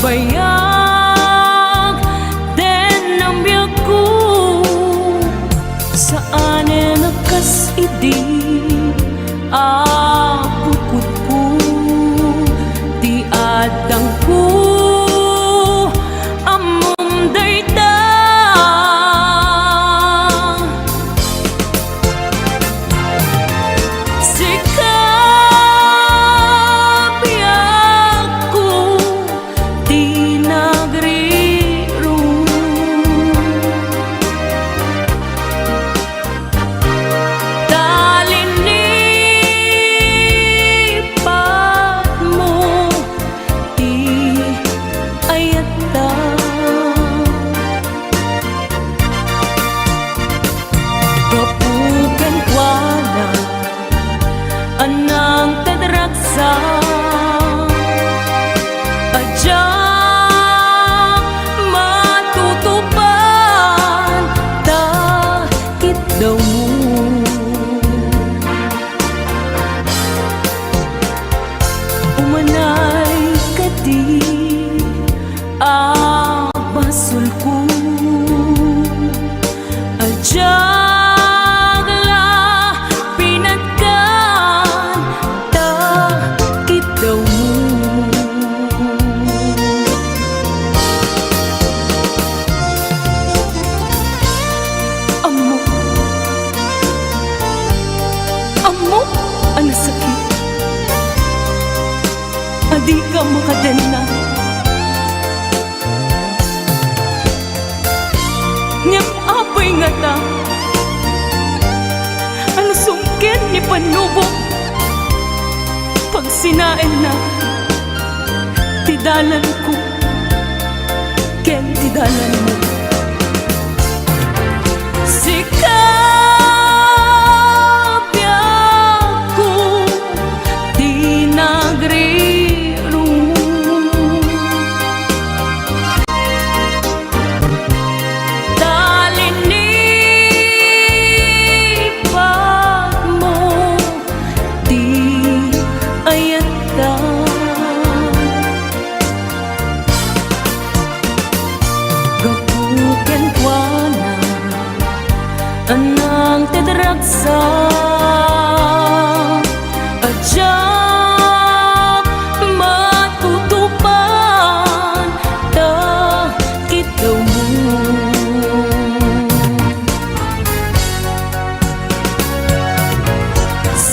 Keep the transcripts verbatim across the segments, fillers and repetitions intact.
Bayag den a biagko, saanen a kas idi a pukotko ti addangko. Ammom dayta. Sika, biagko, ti nagrirong. Ta linipatmo ti ayatta. Gapu kenkuana a nangted ragsak a diak matutupan ta kiddawmo. Umanay kadi a basolko a diak la pinatgan ta kiddawmo. Ammok, ammok a nasakit a dika makadenna. Ngem apay ngata a nasumkit ni Panubok, pagsinaenna ti dalanko ken ti dalanmo. Sika, biagko, ti nagrirong. Ta linipatmo ti ayatta. Gapu kenkuana a nangted ragsak a diak matutupan ta kiddawmo.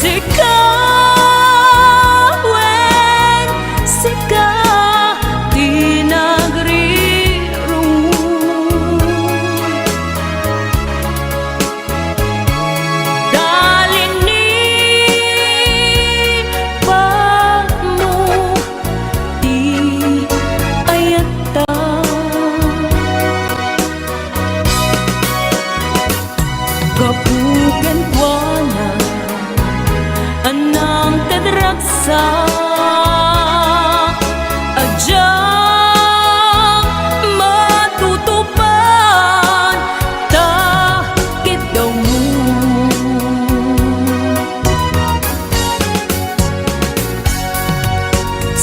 Sika, wen, sika ti nagrirong. Ta linipatmo ti ayatta. Gapu kenkuana a nangted ragsak a diak matutupan ta kiddawmo.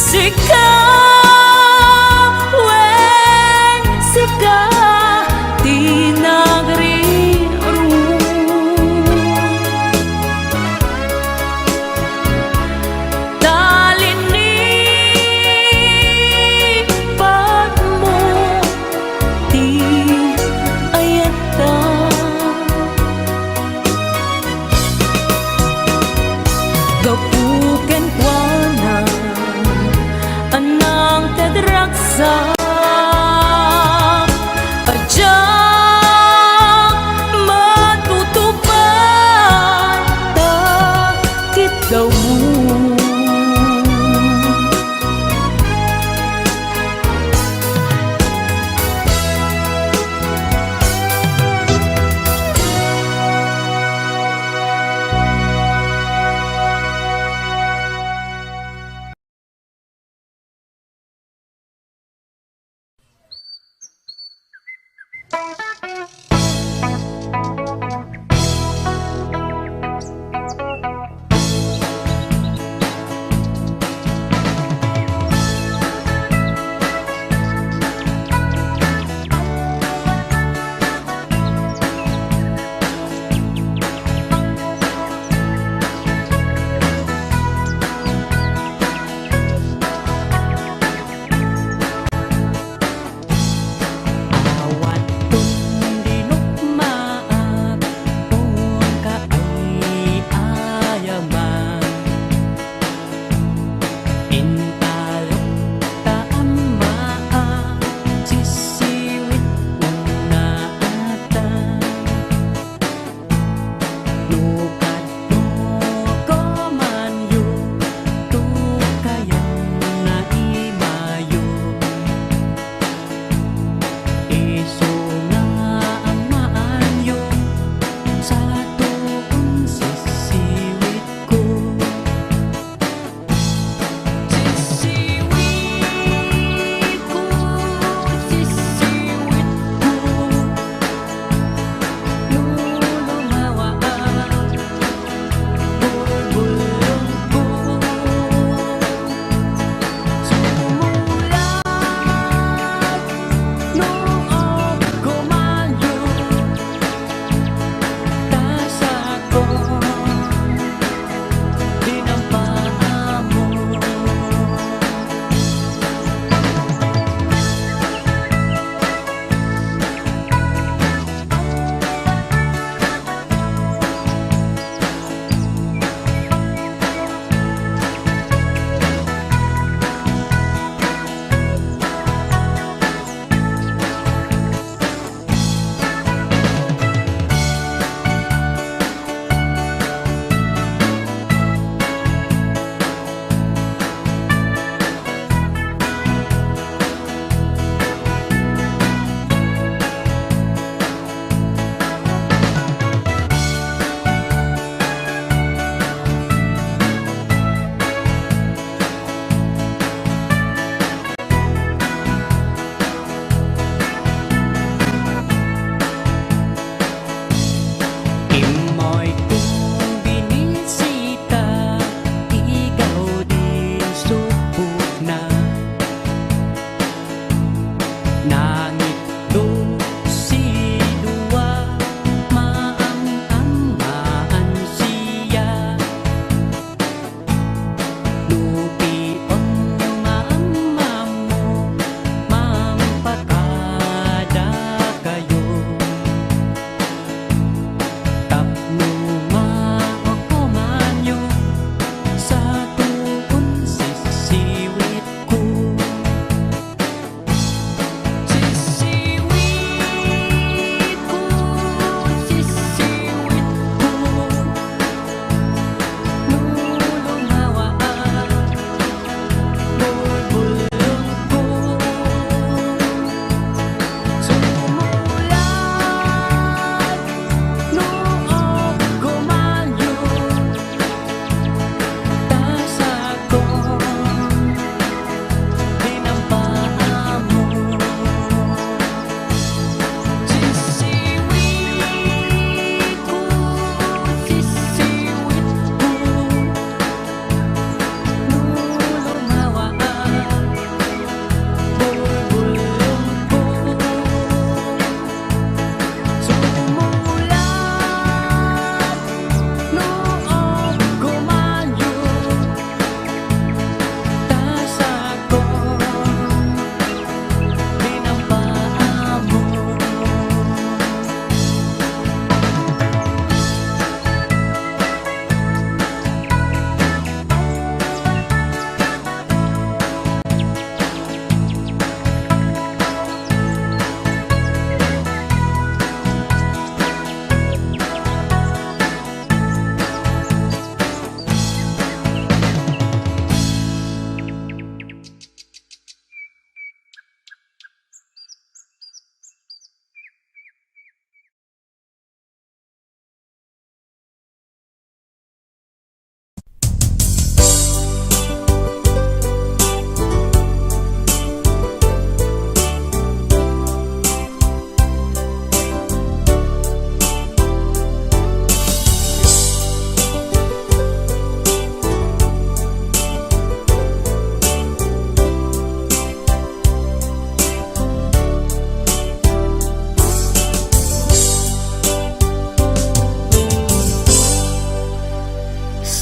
Sika, wen, sika ti nagrirong. Ta linipatmo ti ayatta. Gapu kenkuana a nangted ragsak a diak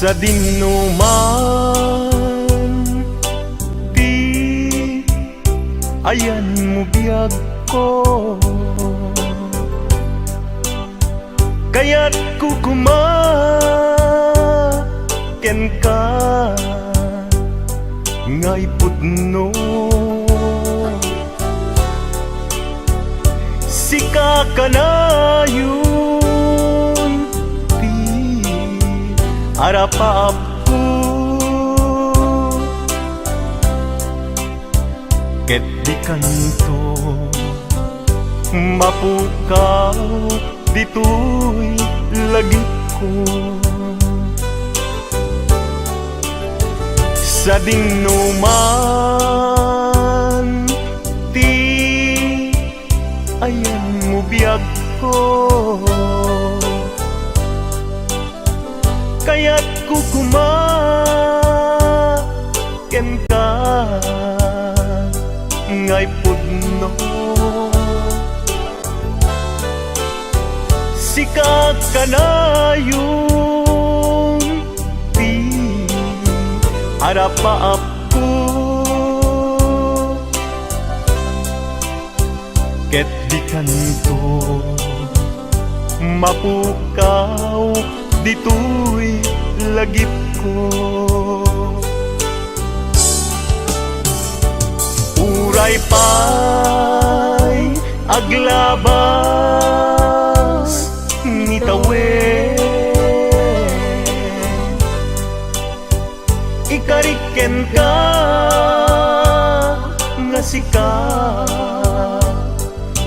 Sadinoman ti ayanmo biagko, kayatko koma kenka nga ipudno. Sika kanayon ti arapaapko, ket dikanto mapukaw ditoy lagipko. Sadinoman ti ayanmo biagko, kayatko koma kenka nga ipudno. Sika kanayon ti arapaapko, ket dikanto mapukaw ditoy lagipko. Uray pay aglabas ni tawen, ikarik kenka nga sika,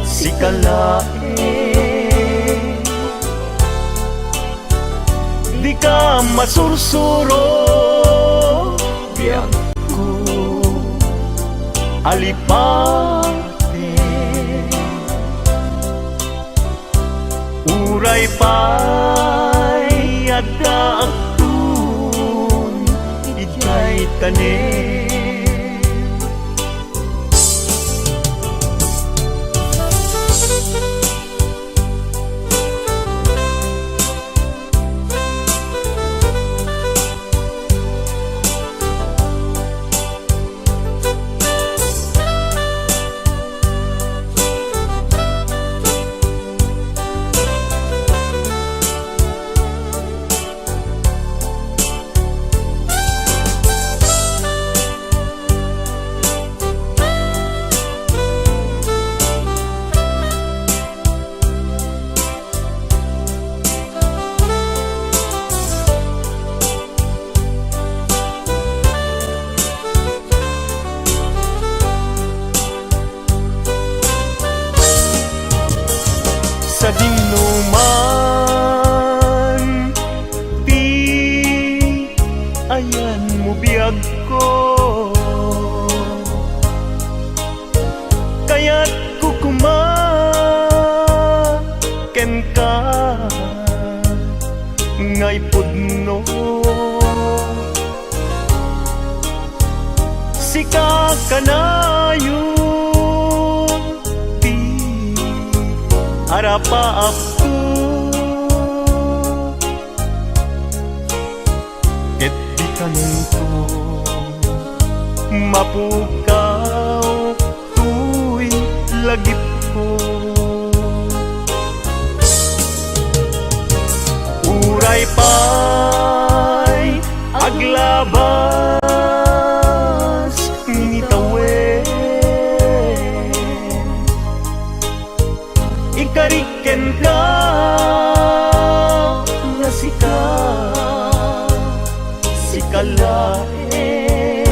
sika laeng. Dika masursuro, biagko, alipate. Uray pay addaakton idiay tanem. Sadinoman ti ayanmo biagko, kayatko koma kenka nga ipudno. Sika kanayon ti arapaapko, ket dikanto mapukaw toy lagipko. Uray pay aglabas ni tawen, ikarik kenka nga sika, sika laeng.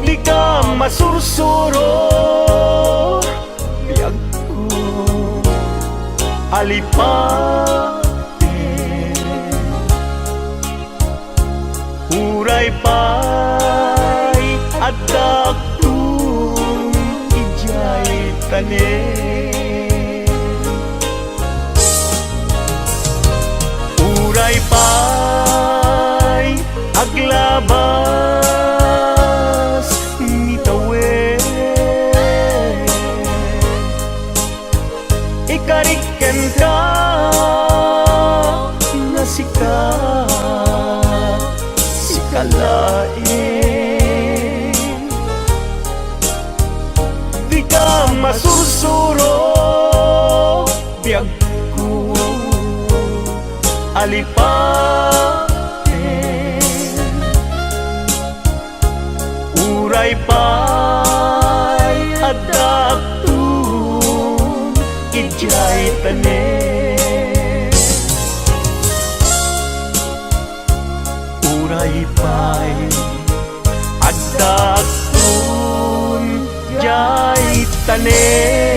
Dika masursuro, biagko, alipate. Uray pay addaakton idiay tanem. Uray pay aglabas ni tawen, ikarik kenka Masursuro biagko, alipaten. Uray pay addaakton idiay tanem. Uray pay addaakton diay tanem.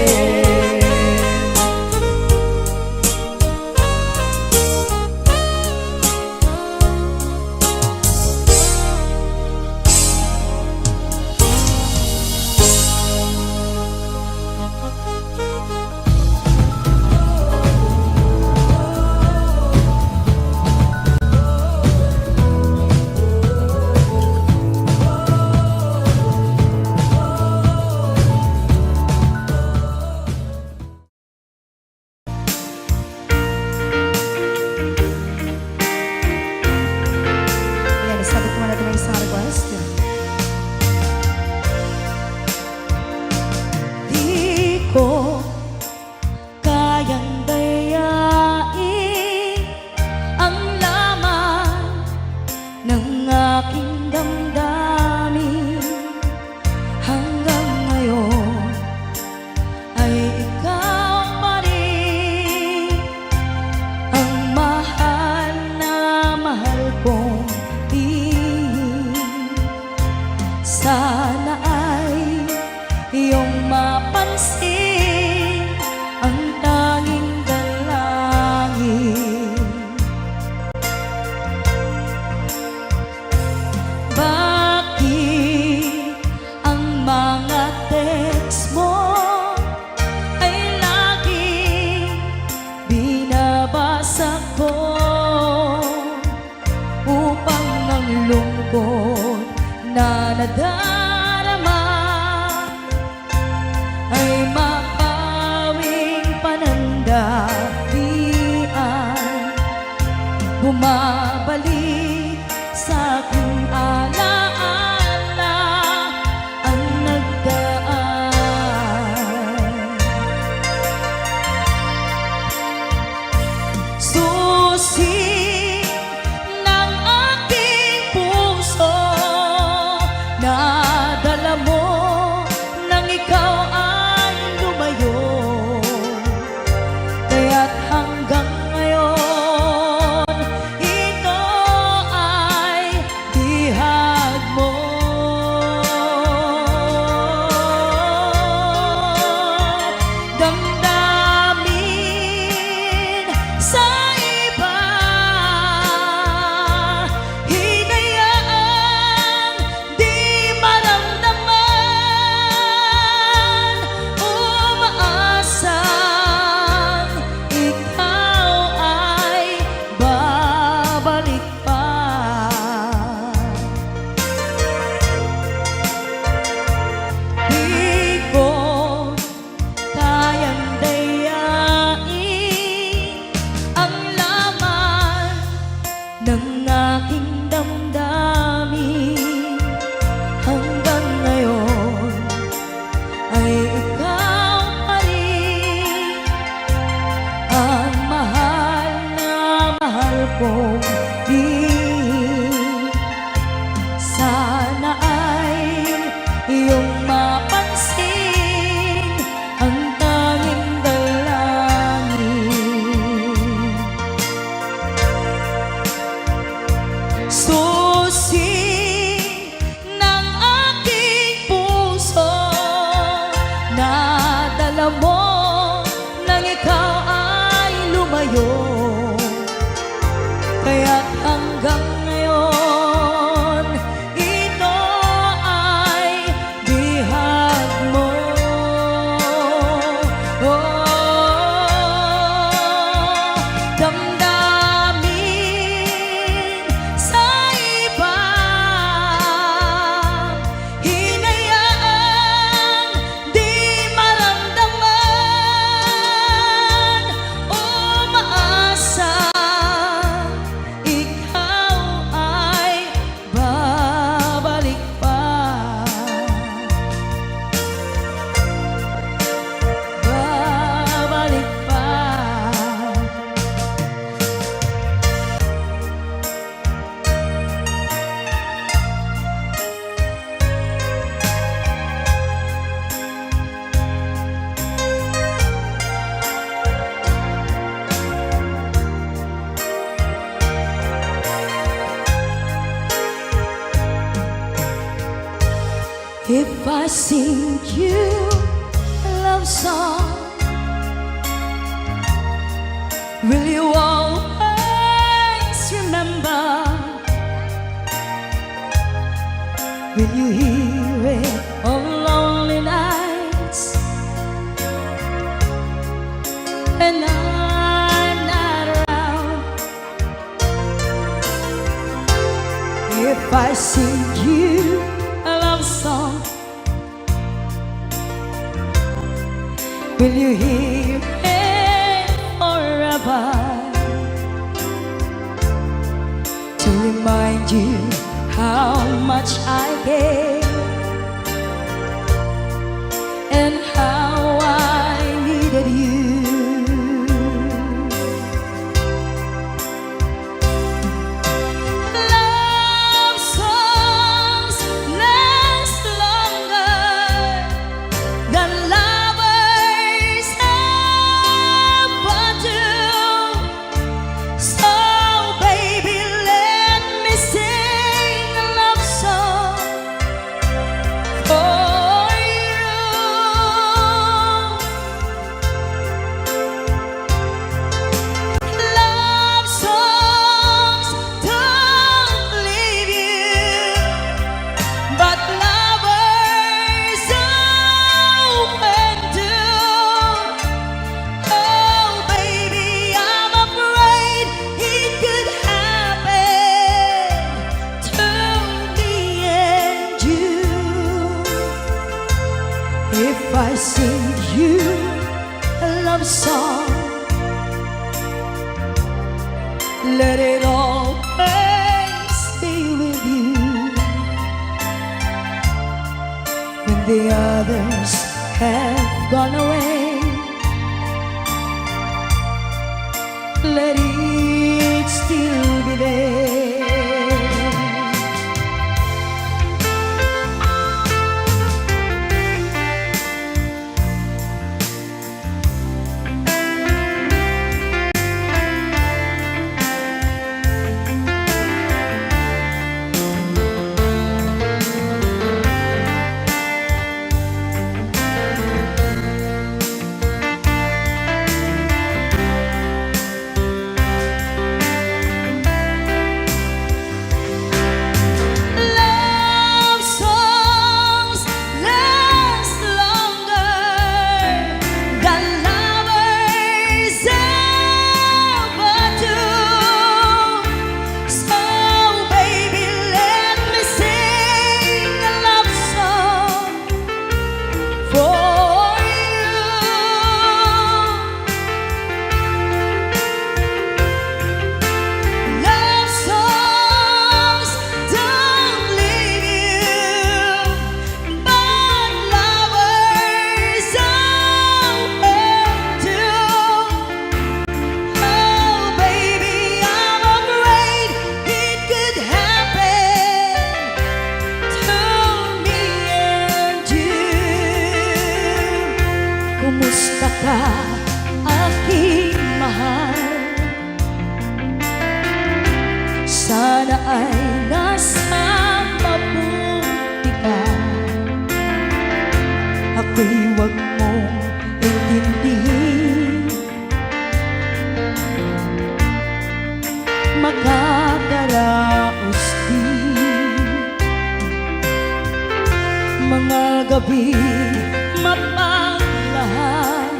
Ayan, isabot mo na ito ng isang request. Di ko kayang dayain ang laman ng aking damdamin hanggang ngayon. Ay ikaw pa rin ang mahal na mahal kong ihing. Sana ay iyong mapansin ang tanging dalangin. Bakit ang mga text mo ay laging binabasa ko upang ang lungkot na nadarama ay mapawing panandalian. Bumabalik sa aking alaala ang nagdaan. Susi ng aking puso, nadala mo nang ikaw ay lumayo. Kaya't hanggang ngayon, ito ay bihag mo. Damdamin sa iba, hinayaan di maramdaman, umaasang ikaw ay babalik pa. Di ko kayang dayain ang laman ng aking damdamin hanggang ngayon ay ikaw pa rin ang mahal na mahal kong ihing. Sana ay iyong mapansin ang tanging dalangin. Susi ng aking puso, nadala mo nang ikaw ay lumayo. Kaya't hanggang ngayon, ito ay bihag mo. Oh, damdamin sa iba, hinayaan di maramdaman, umaasa ikaw Sing you a love song. Will you always remember? Will you hear it on lonely nights? And I'm not around. If I sing you a love song, will you hear it forever? To remind you how much I care and how I needed you. Love songs last longer than lovers ever do. So, baby, let me sing a love song for you. Love songs don't leave you, but lovers often do. Oh, baby, I'm afraid it could happen to me and you. If I sing you a love song, let it always be with you. When the others have gone away, let it still be there. Love songs last longer than lovers ever do. So, baby, let me sing a love song for you. Love songs don't leave you, but lovers often do. Oh, baby, I'm afraid it could happen to me and you. Kumusta ka, aking mahal? Sana ay nasa mabuti ka. Ako'y wag mong intindihin. Makakaraos di mga gabi mapagmahal,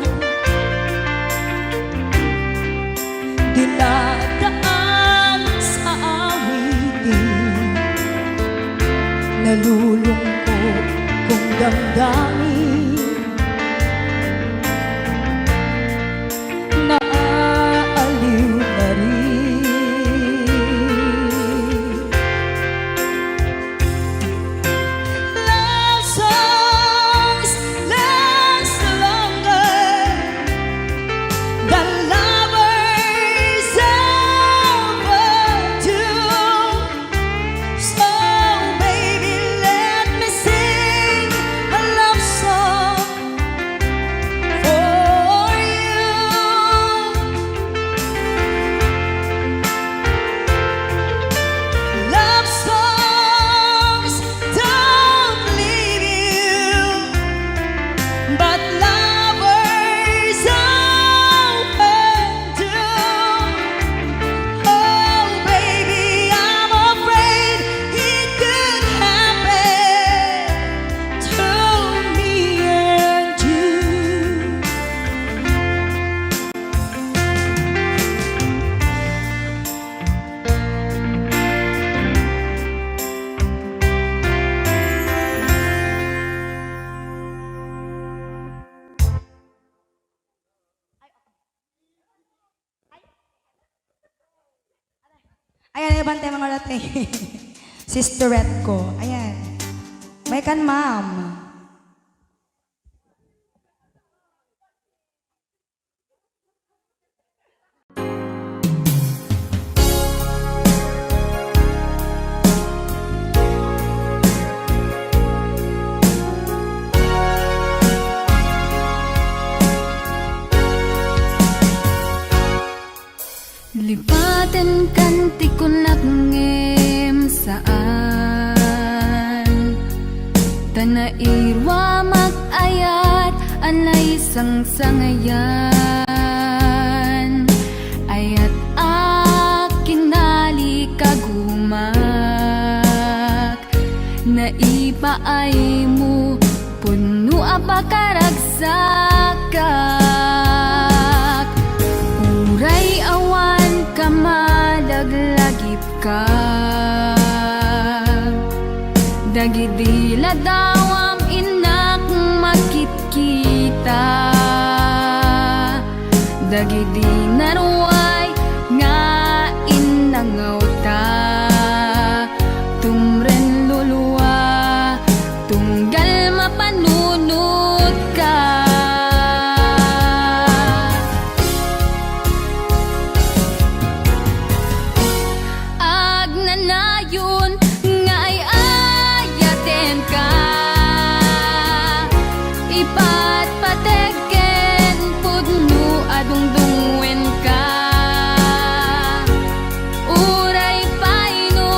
dinadaan sa awitin, nalulungkot kong damdamin. Naaaliw na rin. Love songs last longer than lovers ever do. So, baby, let me sing a love Ayan, ay bantay mga latay. Sisterette ko. Ayan. May kan, ma'am. Lipaten kan ti kunak ngem saan. Ta nairuamak ayat a naisangsangayan. Ayat a kinalikagumak. Naipaaymo, pudno a pakaragsakak. Uray awan ka malaglagipka. Dagidi ladawam innak makitkita. Dagidi naruay nga innangawta. Tumren lulua, tunggal mapanunotka. Agnanayon nga ay-ayatenka. Ipatpateg ken pudno a dungdungenka. Uray pay no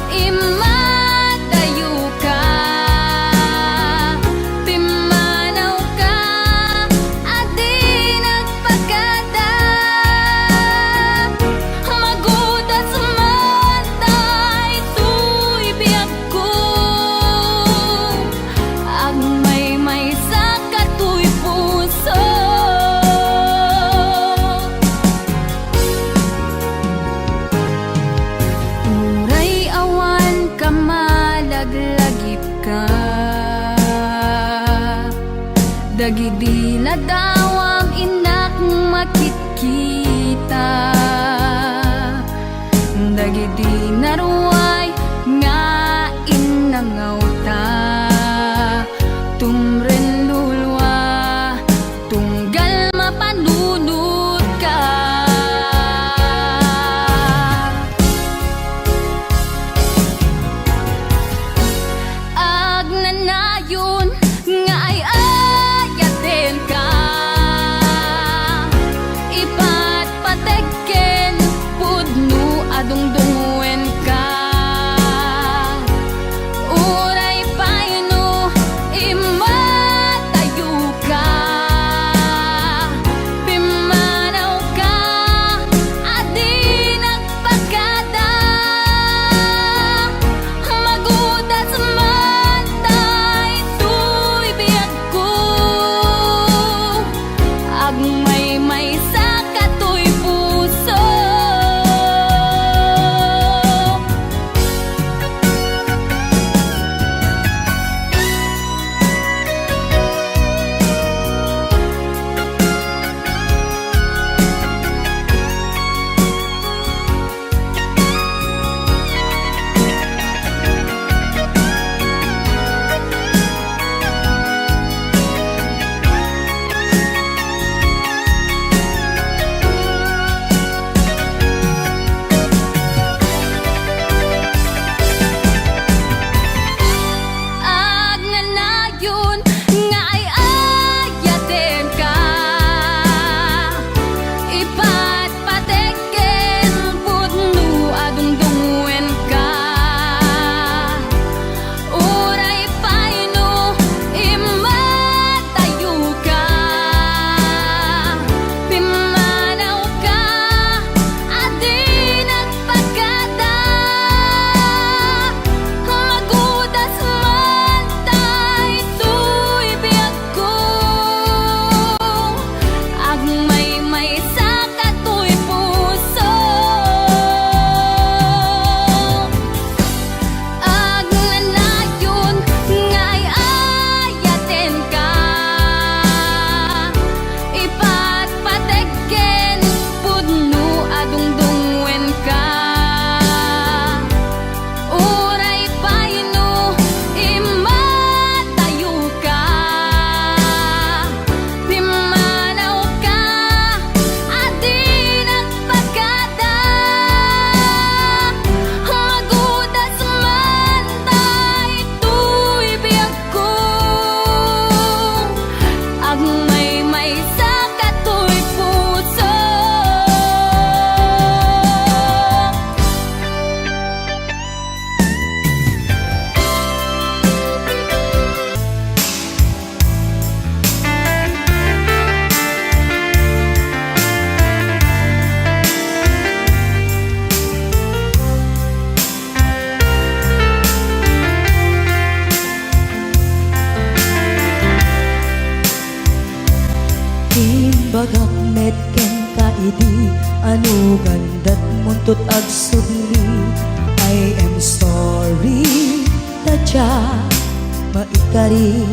immadayoka, pimmanawka a di nagpakada. Magudas man daytoy biag ko, agmaymaysa katoy puso. Uray awan ka malaglagipka. Dagidi ladawam innak makitkita. Dagidi naruay nga innangawta. Tumren lulua, tunggal mapanunotka. Agnanayon nga ay-ayatenka. Ipatpateg ken pudno a dungdungenka. Uray Imbagak met kenka idi anugan datmunto agsubli. I am sorry, tadya, maikari.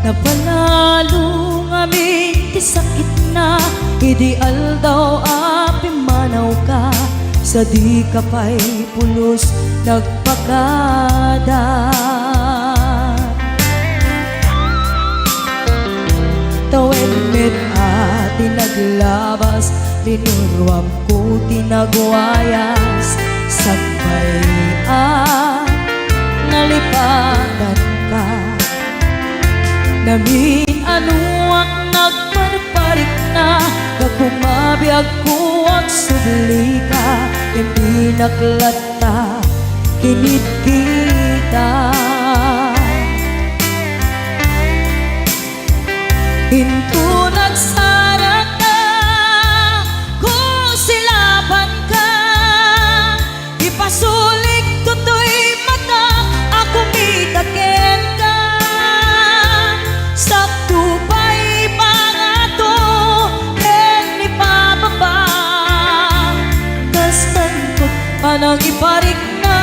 Napanalo ngamin ti sakitna idi aldaw a pimmanawka, sadika pay pulos nagpakada. Tawen met a ti naglabas, linuruamko ti nagwayas, sakbay a nalipatanka. Namin-anoak nagparparikna, gapu mabiagko agsublika, impinak latta kinitkita. Inton agsarakka, kusilapanka, ipasulikto toy matak a kumita kenka. Sakto pay pangato ken ipababa, kastanto panangiparikna.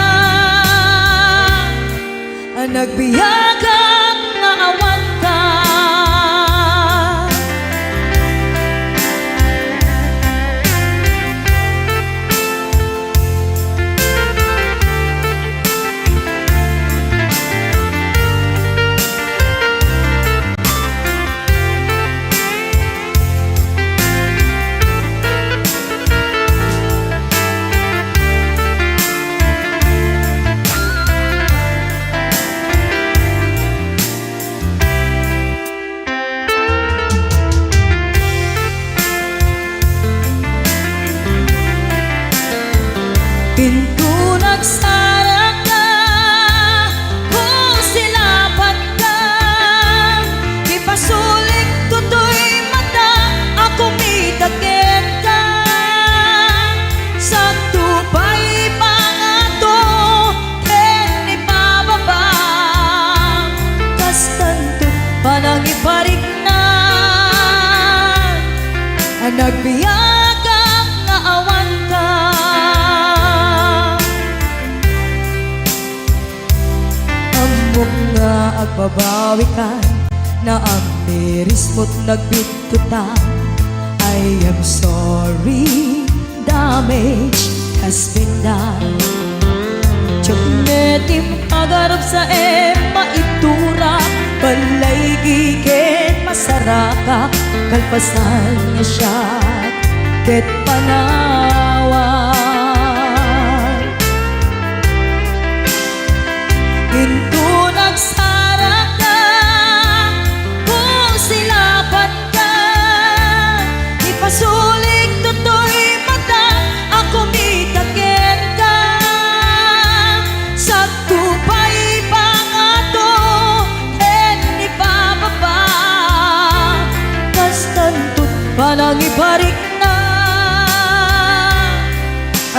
Nagbiagak nga awanka. Inton agsarakka, kusilapanka, ipasulikto toy matak a kumita kenka. Sakto pay pangato ken ipababa, kastanto panangiparikna. Nagbiagak nga awanka. Ammok nga agbabawikan, naamirismo't nagbittutan. I am sorry, damage has been done. Diak met impagarupsaem, maitura, balaygi ken masaraka, kalpasan nga siak ket panawak. Inton agsarakka, kusilapanka, ipasulikto toy matak a kumita kenka. Sakto pay pangato ken ipababa, kastanto't panangiparikna.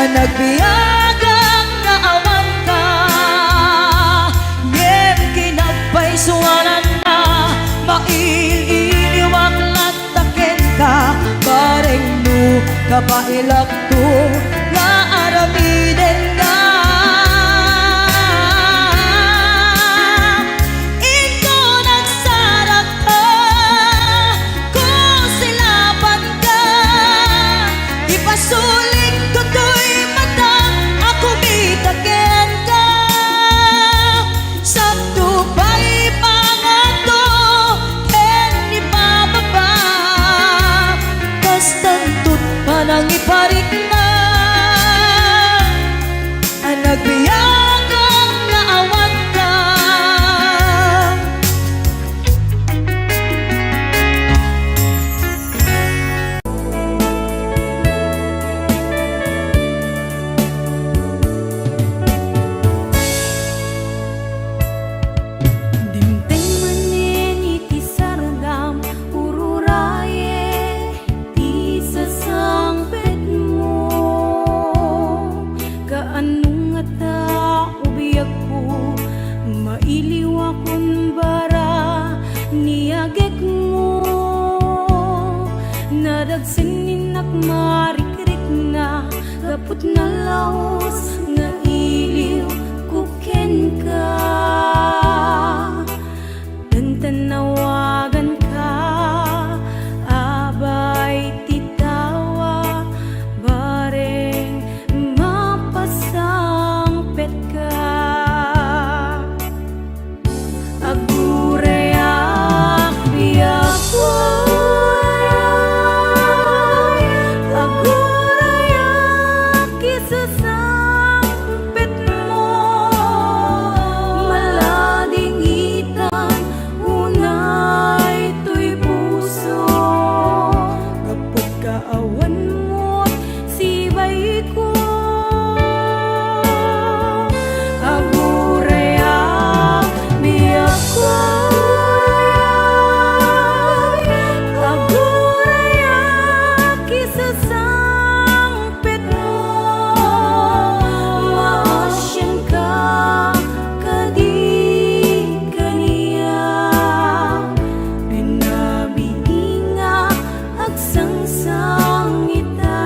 Nagbiagak nga awanka, ngem kinagpaysuananna, mail-iliwak latta kenka, bareng no kabaelakto nga aramidenka. Inton agsarakka, kusilapanka, ipasulikto toy matak a kumita kenka. Sakto pay pangato ken ipababa, kastanto't panangiparikna. Sininak marikrikna, gaput nalaus nga iliwko kenka. Tantannawaganka, abay ti tawa, bareng mapasangpetka. Agurayak, biagko, agurayak, isasangpetmo. Maladingitan unay toy puso, gaput ka awan met sibaiko. Agurayak, biagko, agurayak, isasangpetmo. Maasianka kadi kaniak, binabii nga agsangsang ita.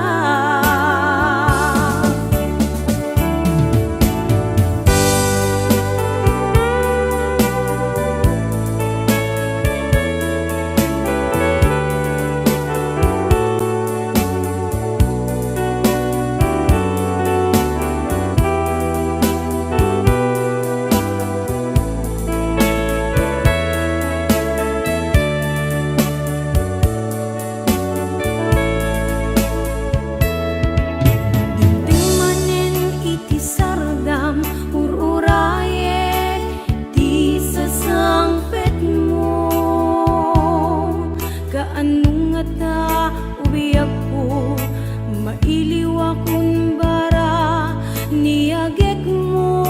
Dimteng manen iti sardam, ur-urayek ti sasangpetmo. Kaano ngata, o biagko, mailiwakon bara ni agekmo.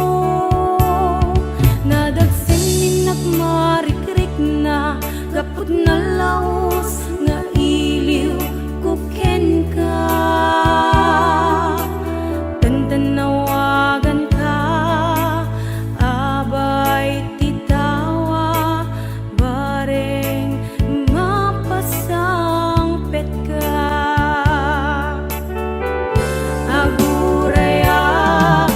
Nadagsen ni nakmarikrikna, gaput nalaus nga iliwko kenka. Tantannawaganka, abay ti tawa, bareng mapasangpetka. Agurayak,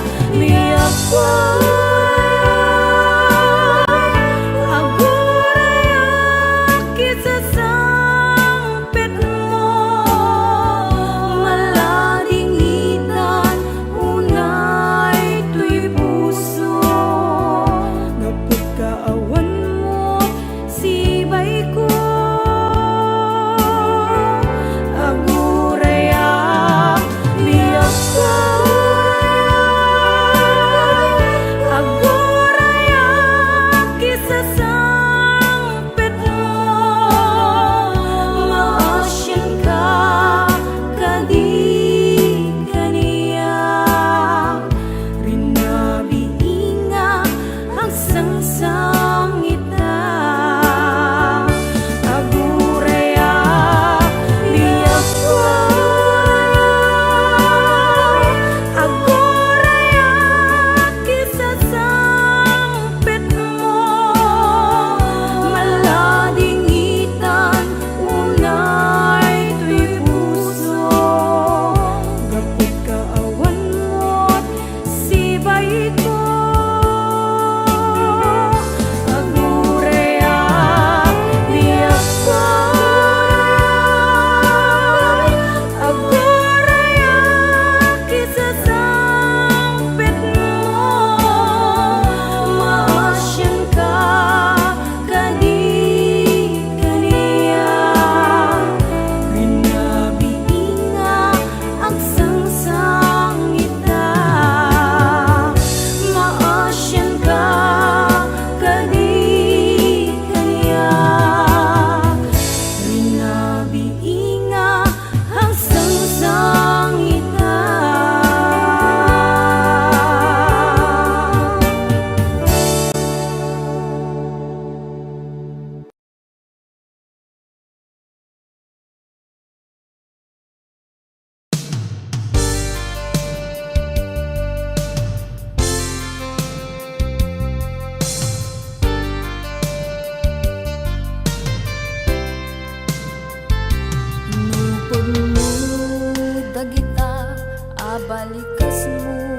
Alikasmo,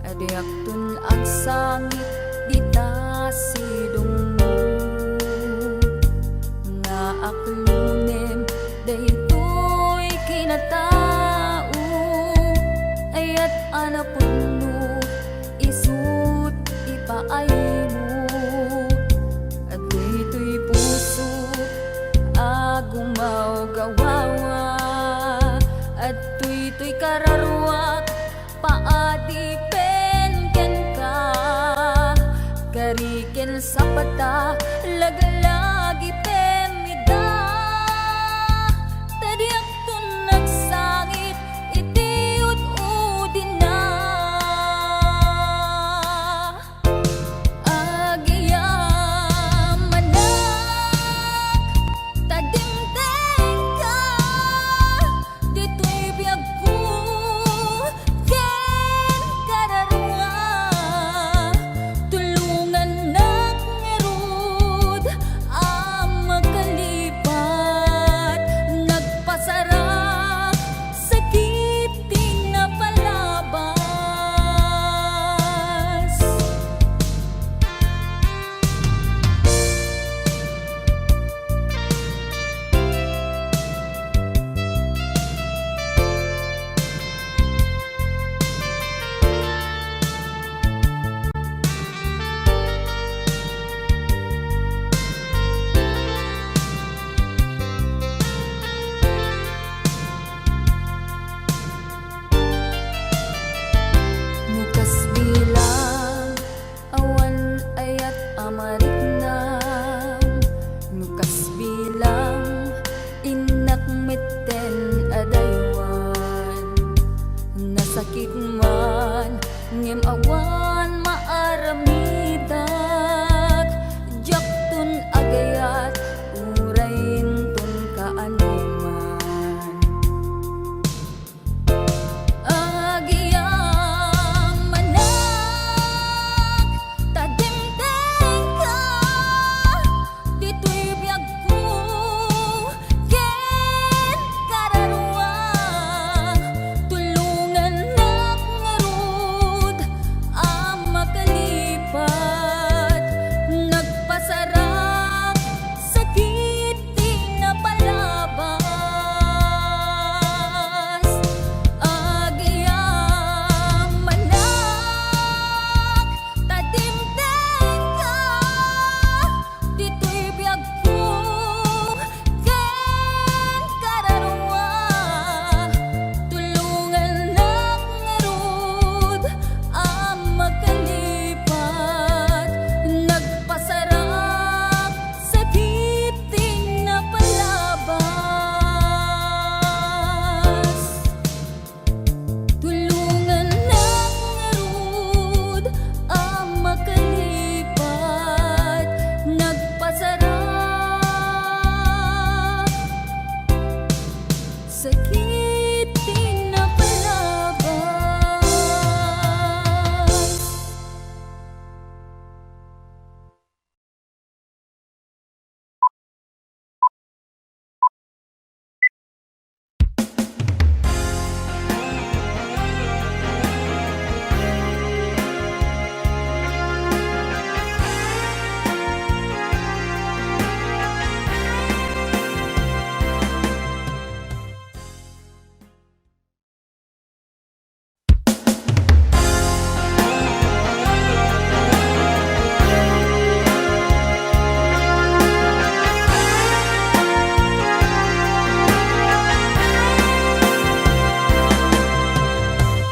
a diakton agsangit dita sidongmo. Nga aklonem daytoy kinatao, ayat a napudno, isut' ipaaymo. Adtoy toy puso a gumawgawawa, adtoy toy kararuak paadipen kenka. Kari ken sapata, laglagipen ida, ta diakton agsangit iti ud-udina. Agyamanak, ta dimtengka ditoy biagko ken kararua. Tulongannak ngarud a makalipat, nagpasarak sakit ti napalabas. No kas bilang, awan ayat a mariknam. No kas bilang, innak metten a daywan. Nasakit man, ngem awan maaramidak. Diakton agayat, uray inton kaanoman. Agyamanak, ta dimtengka ditoy biagko ken kararua. Tulongannak ngarud a makalipat, nagpasarak sakit ti napalabas. Agyamanak, ta dimtengka ditoy biagko ken kararua. Tulongannak ngarud a makalipat, nagpasarak sakit ti napalabas. Tulongannak ngarud a makalipat, nagpasarak sakit ti napalabas.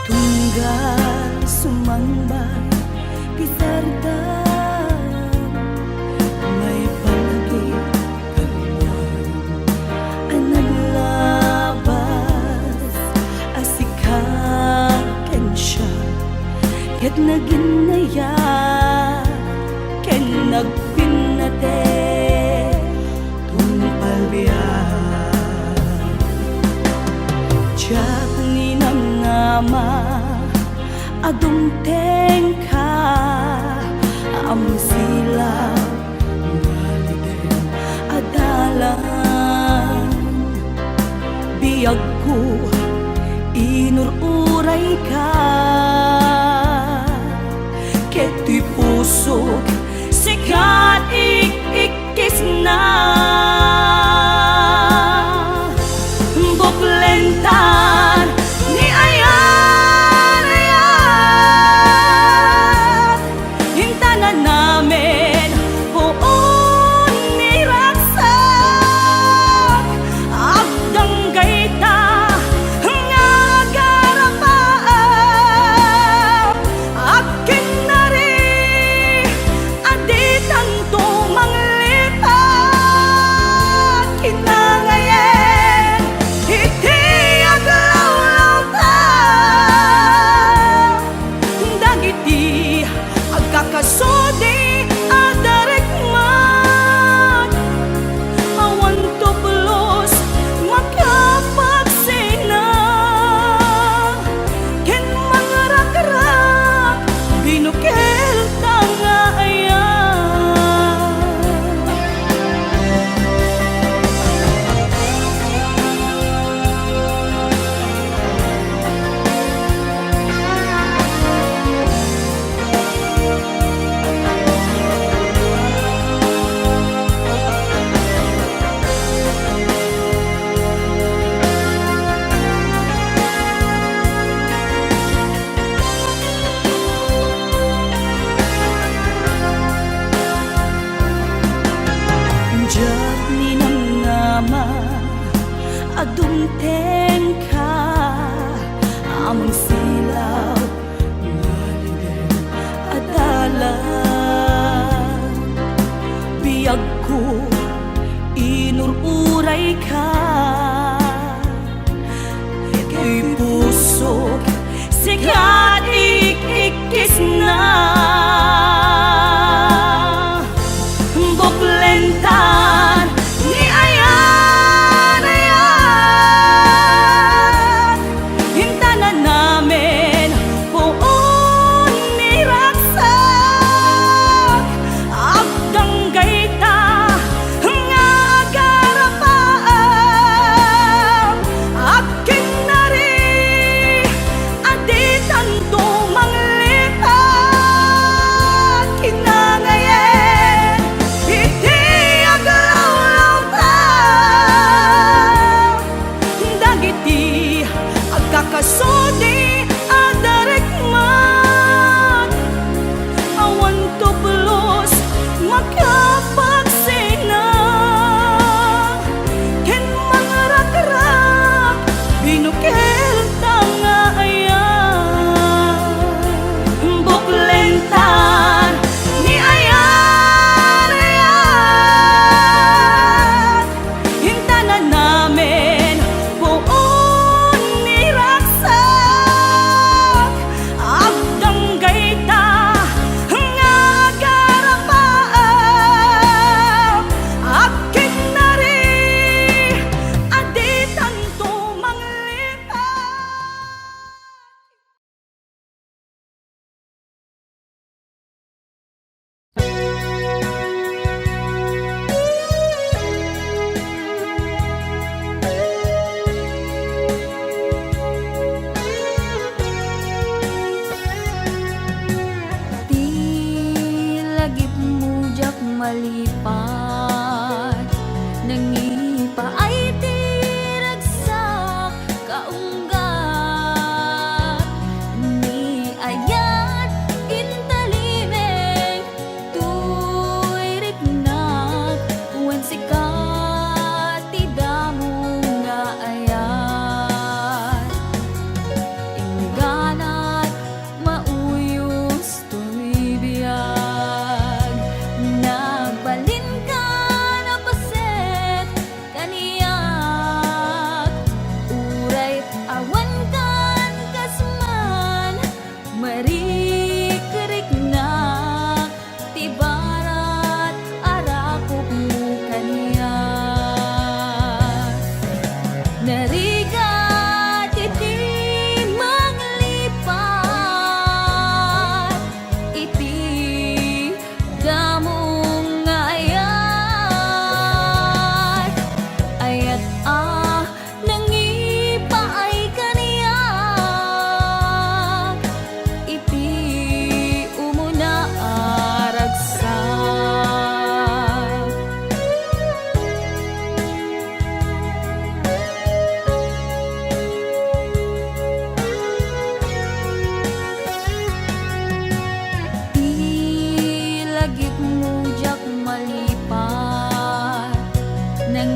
Tunggal sumangbat ti sardam, maipanagik kalman a naglabas a sika ken siak, ket naginnayat ken nagpinnate tungpal biag. Diak ninamnama a dumtengka a musilaw ngaruden a dalan. Biagko, inur-ur ka, ket ti pusok sika ti ik-ikkisna. Buklentan ni ayat-ayat, intana namin puon ni ragsak. Agdanggayta nga agarapaam, agkinnari a ditanto manglipat. Kinangayen iti aglawlawta dagiti agkakasudi a darikmat. Awan tublos makapagsina ken mangrakrak binukel ta nga ayat. Diak ninamnama a dumtengka a mangsilaw nga leader a dalan. Biagko, inur-urayka. Iti pusok, sika ti ik-ikkisna. Buklentan ni ayan-ayan, intana namin puon ni ragsak. Agdanggayta nga agarapaam, agkinnari a ditanto manglipat.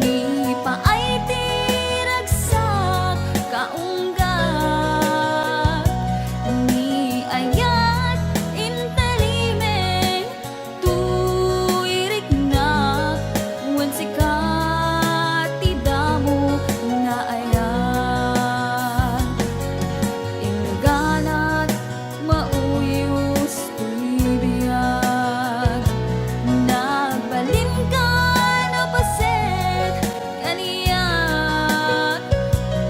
Ni paay ti ragsak kaunggat, ni ayat intalimeng toy riknak, wen sika ti damo nga ayat. Inganat mauyos toy biag, nagbalinka napaset kaniak.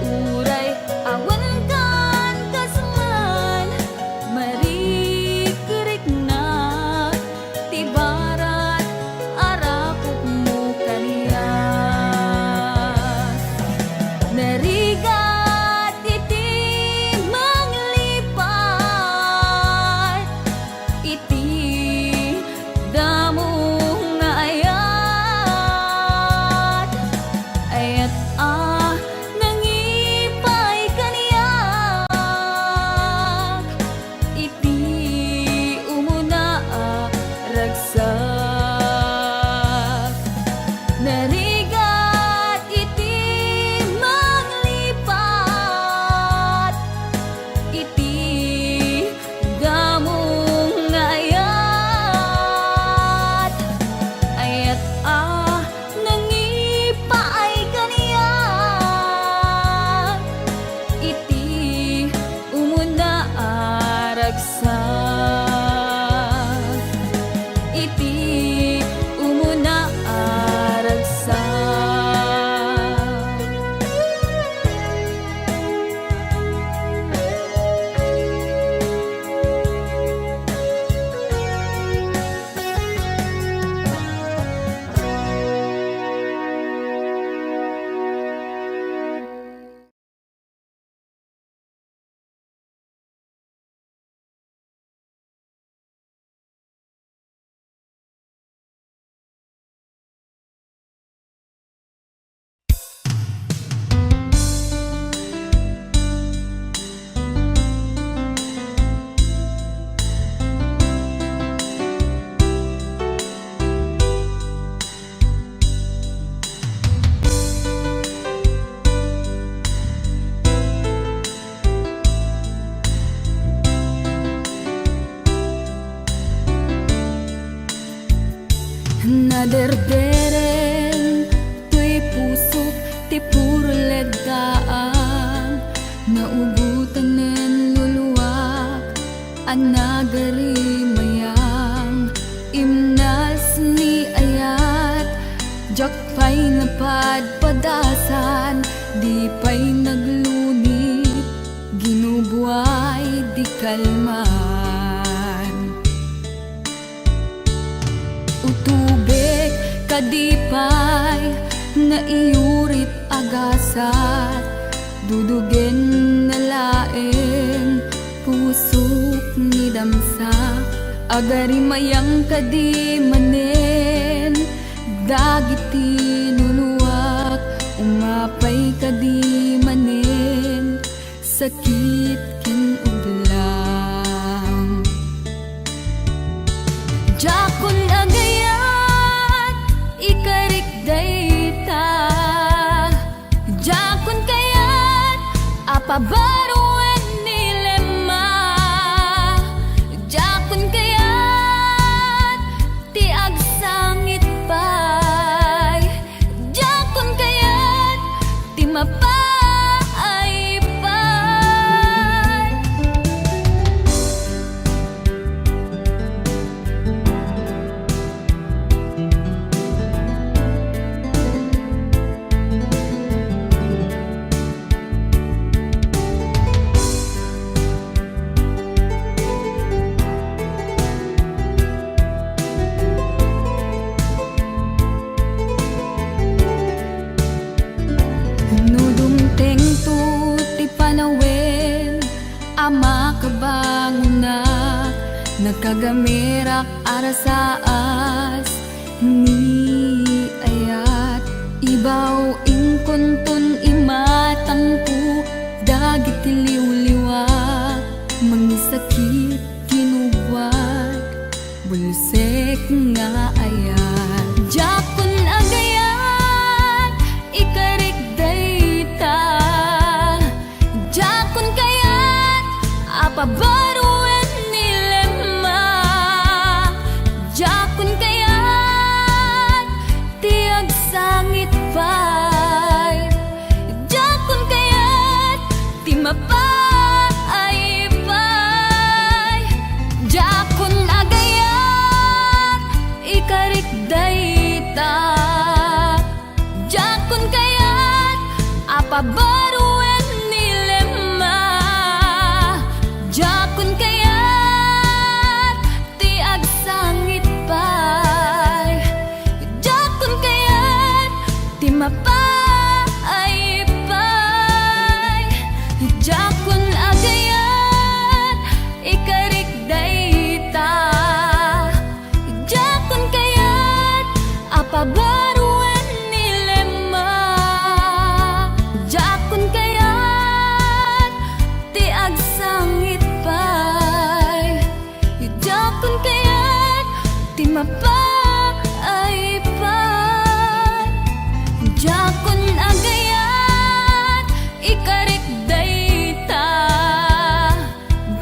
Uray awan kan kas man, marikriknak ti barat a rakopmo kaniak. Narigat iti manglipat iti damo nga ayat, ayat a nangipaay kaniak iti umuna a ragsak. Narigat iti manglipat iti damo nga ayat, ayat a nangipaay kaniak iti umuna a ragsak, iti umuna a ragsak. Naderdereng toy pusok ti puro leddaang, naugotanen luluak a nagarimayang. Imnas ni ayat, diak pay napadpadasan, di pay naglunit, ginubuay di kalman. Utubek kadi pay nga iyurit a gasat, dudugen na laeng pusok ni damsa. Agarimayang kadi manen dagiti luluak, umapay kadi manen sakit ken ublang. Diakon agayat ikarik dayta. Diakon kayat a pabaroen ni Lemma. Diakon kayat ti agsangit pay. Diakon kayat ti mapaay pay. No dumtengto ti panawen a makabangonak, nakagamerak a rasaas ni ayat. Ibaw inkonton imatangko dagiti liwliwa, mangisakit, kinubwat, bulsek nga ayat. Diakon agayat Baro wen ni Lema, diakon kayat ti agsangit pay. Diakon kayat ti mapaay pay. Diakon agayat ikarik dayta. Diakon kayat a pabaroen ni Lema. Diakon kayat ti agsangit pay. Diakon kayat ti mapaay pay. Diakon agayat ikarik dayta. Diakon kayat a pabaroen ni Lema. Diakon kayat ti agsangit pay. Diakon kayat ti mapaay pay. Diakon agayat ikarik dayta.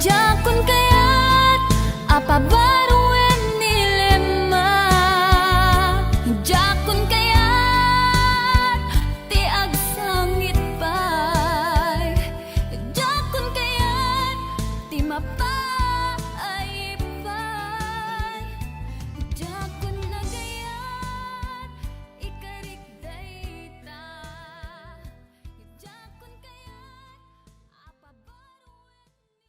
Diakon kayat a pabaroen ni Lema. Diakon kayat ti agsangit pay. Diakon kayat ti mapaay pay. Diakon agayat ikarik dayta. Diakon kayat a pabaroen ni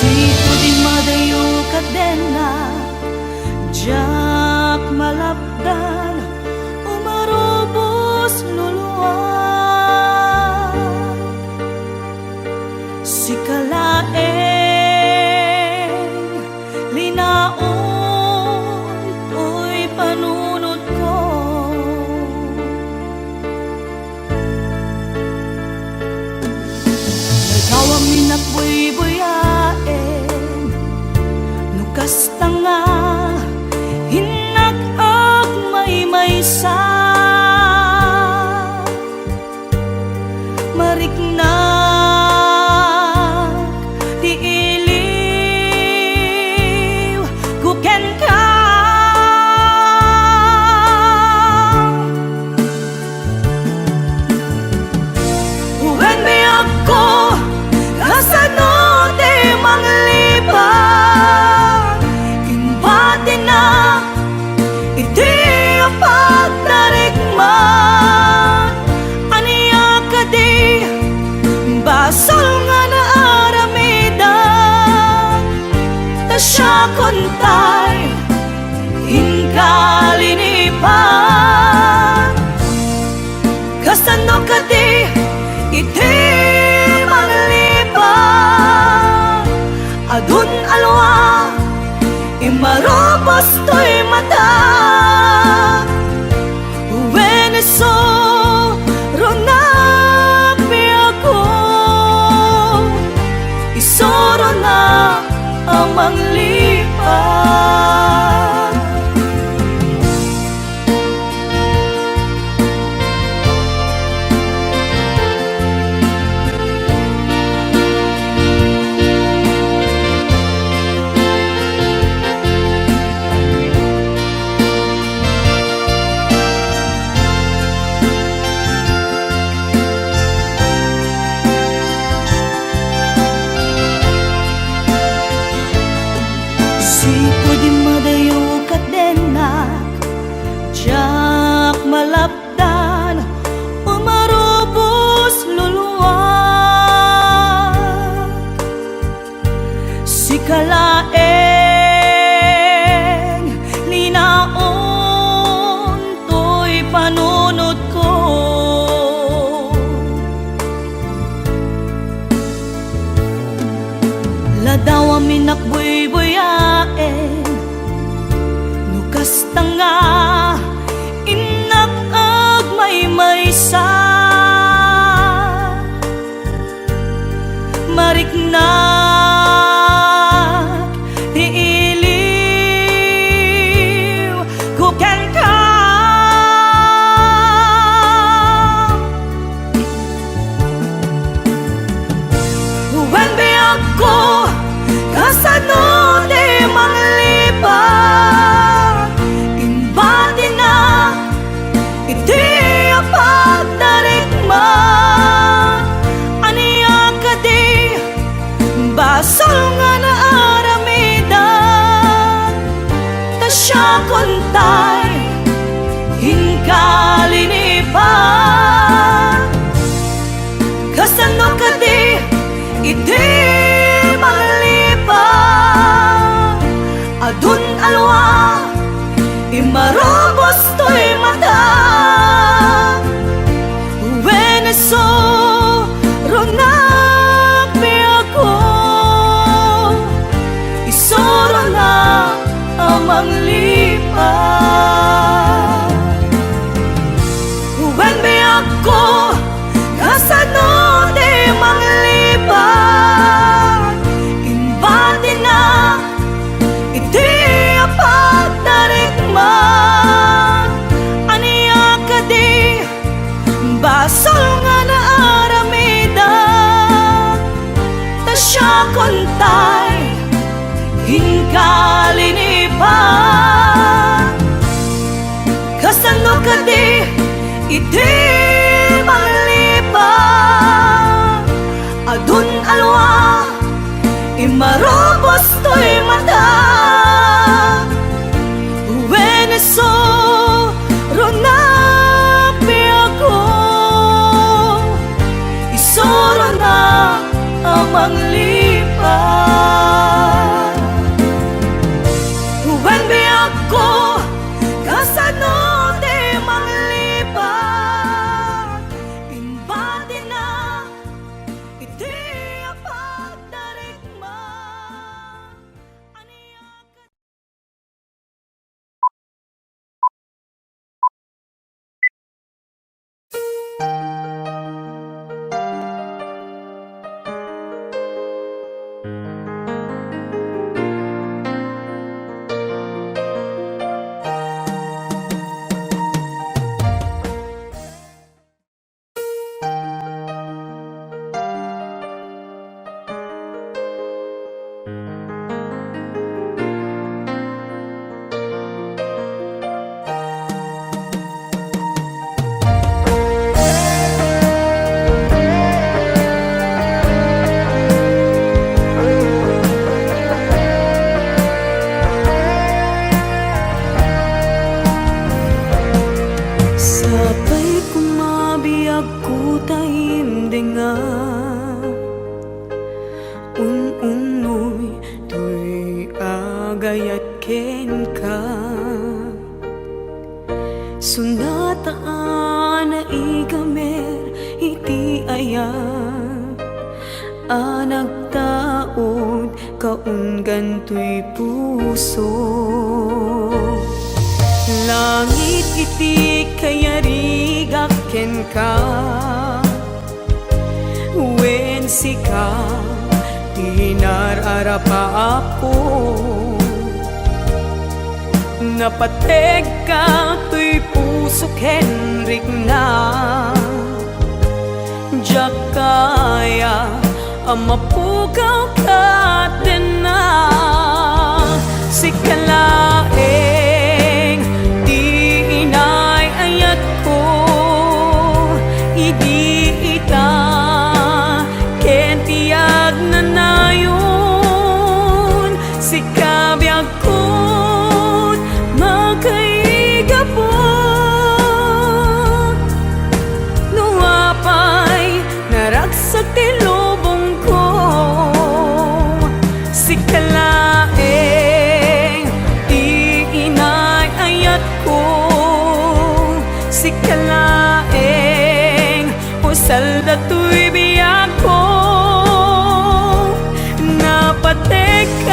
Sipud immadayo kadena, diak malapdan, umarubos luluak. Sika laeng linaon toy panunotko. Nagawam innak buybuyaen, no kasta nga innak agmaymaysa. Mariknak ti iliwko kenka. Wen biagko, kasano ti manglipad? Imbatinak iti pagtarikman. Ania kadi basol nga naaramidan? Ta siakon tay inka linipan. Kasano kadi iti manglipad? Adun alwa, imarubos toy mata. Wen isu, runa piako, isurona a manglipad. Sipud immadayo kadena, diak malapdan, umarubos luluak. Sika laeng Pinakbuybuyaen, no kasta nga innak agmaymaysa. Mariknak ti iliw ko kenka. Wen biagko, kasano ti manglipat? Imbatina iti pagtarikman. Ania kadi basol nga naaramidan? Ta siakon tay inkalinipan. Kasano kadi iti manglipat? Adun alwa, imarubos toy mata. Wen isuronak biagko, isuronak a manglipat. Wen biagko, kasano ti manglipat? Imbatina iti pagtarikman. Ania kadi basol nga naaramidan? Ta siakon tay inkalinipan. Kasano kadi iti manglipat? Adun alwa, imarubos toy mata. Wen isuronak biagko, isuronak a manglipat. Wen biagko, kasano ti manglipat? Imbatina iti pagtarikman. Sapay koma biag ko ta imdenga, un-unnoy toy agayat kenka. Sunata a naigamer iti ayat a nagtaud kaunggan toy puso. Langit iti kayarigak kenka, wen sika ti nar-arapapko. Napategka toy puso ken rikna. Diak kaya a mapukaw kadena. Sika laeng ti inay-ayatko idi ita ken ti agnanayon. Sika biag kon makaigapu. No apay naragsak ti lubongko, sika laeng ti inay-ayatko, sika laeng usal datoy biagko. Napategka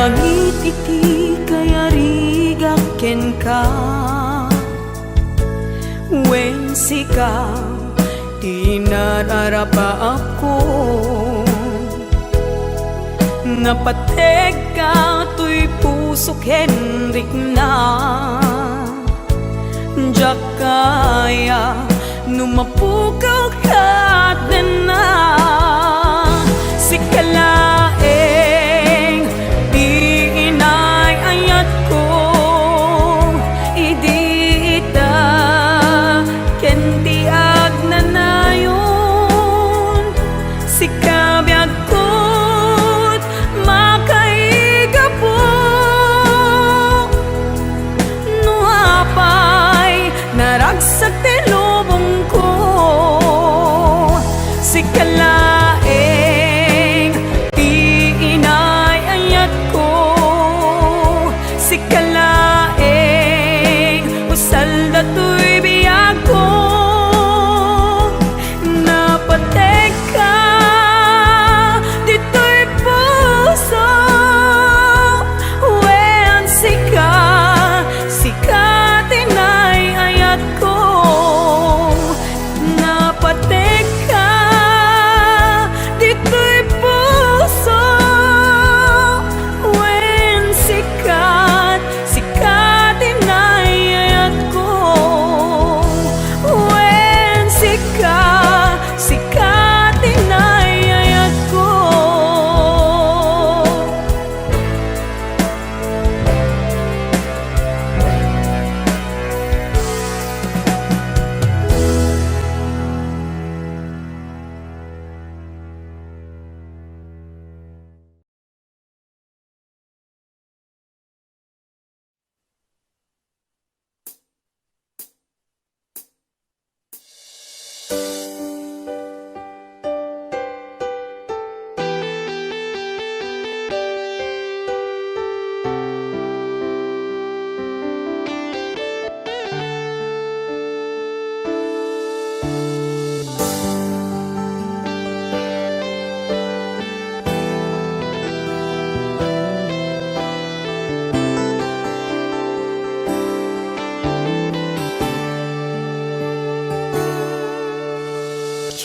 Langit iti kayarigak kenka, wen sika ti nararapaapko. Napategka toy pusok ken rikna. Diak kaya no mapukaw kadena. Sika laeng ti inay-ayatko, idi ita ken ti agnanayon. Sika biagko makaigapu. No apay naragsak ti lubongko, sika laeng ti inay-ayatko. Sika laeng usal datoy biagko. Napategka ditoy puso, wen sika, sika ti inay-ayatko. Napategka ditoy puso, wen sika, sika ti inay-ayatko. Wen sika, sika ti inay-ayatko.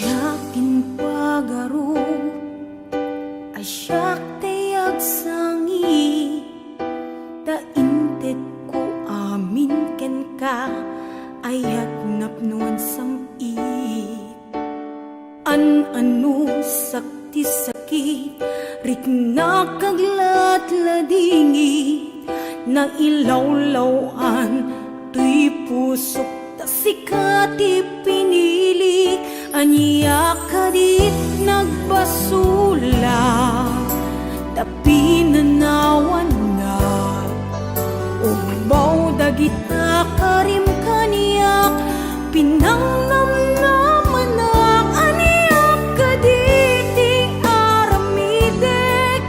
Diak impagarup a siak ti agsangit, ta intedko amin kenka, ayat napnoan sam-it. An-anusak ti sakit, riknak aglatladingit, nailawlaw-an toy pusok, ta sika ti pinilik. Ania kadit nagbasolak, ta pinanawannak. Ugbaw dagita karim kaniak, pinangnamnamanak. Ania kaditi aramidek,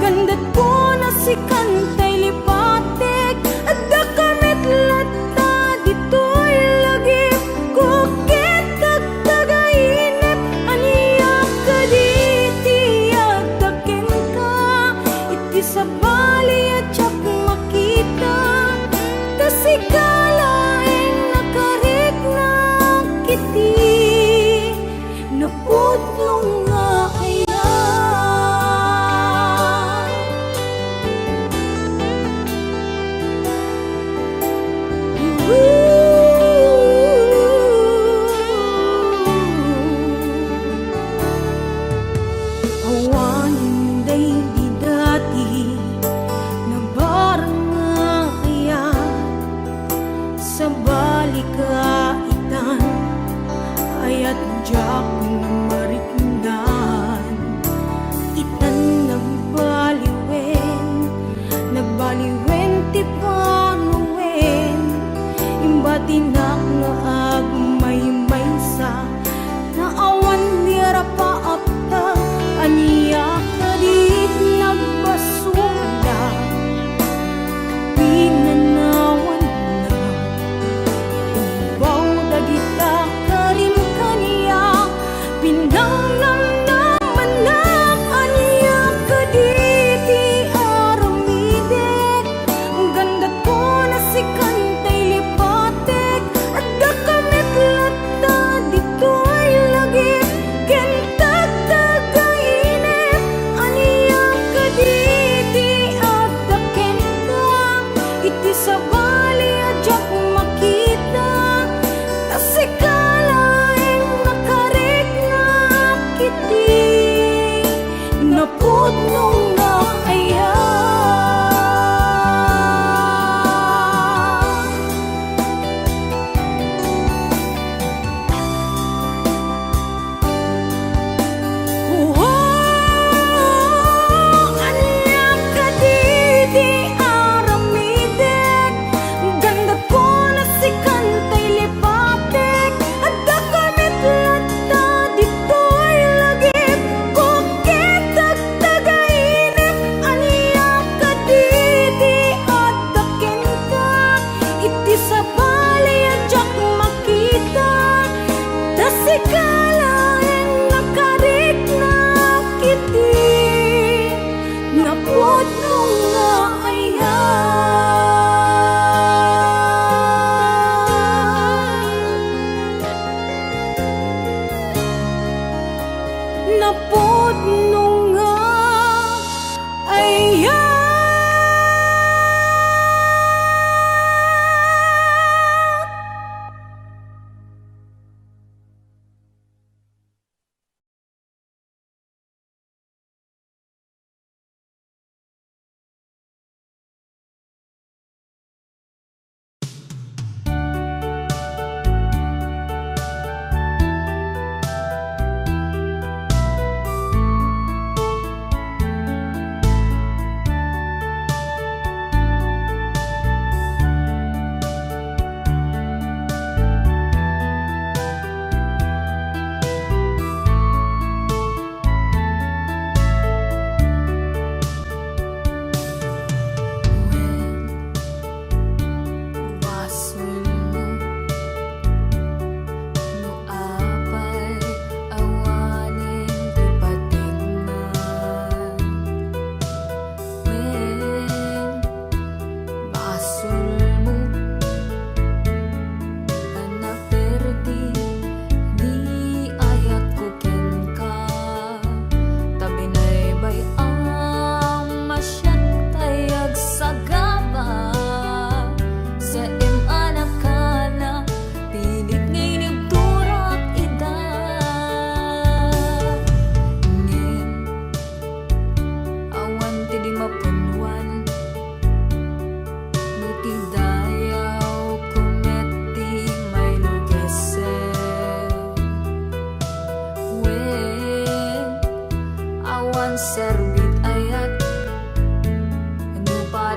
gandatko na sikan tay lipatek. Addaka met latta ditoy lagipko ket tagtagainep. Ania kaditi adda kenka iti sabali a diak makita? Ta sika laeng nakariknak iti napudno nga ayat. Awanen daydi dati nabarang nga ayat. Sabali ka itan, ayat diak na mariknan. Itan nagbaliwen, nagbaliwen ti panawen. Imbatinak nga agmaymaysa, ta awan ti arapaapta. Ania kadit nagbasolak, pinanawannak. Ugbaw dagita karim kaniak, pinangnamnamanak. Ania kaditi aramid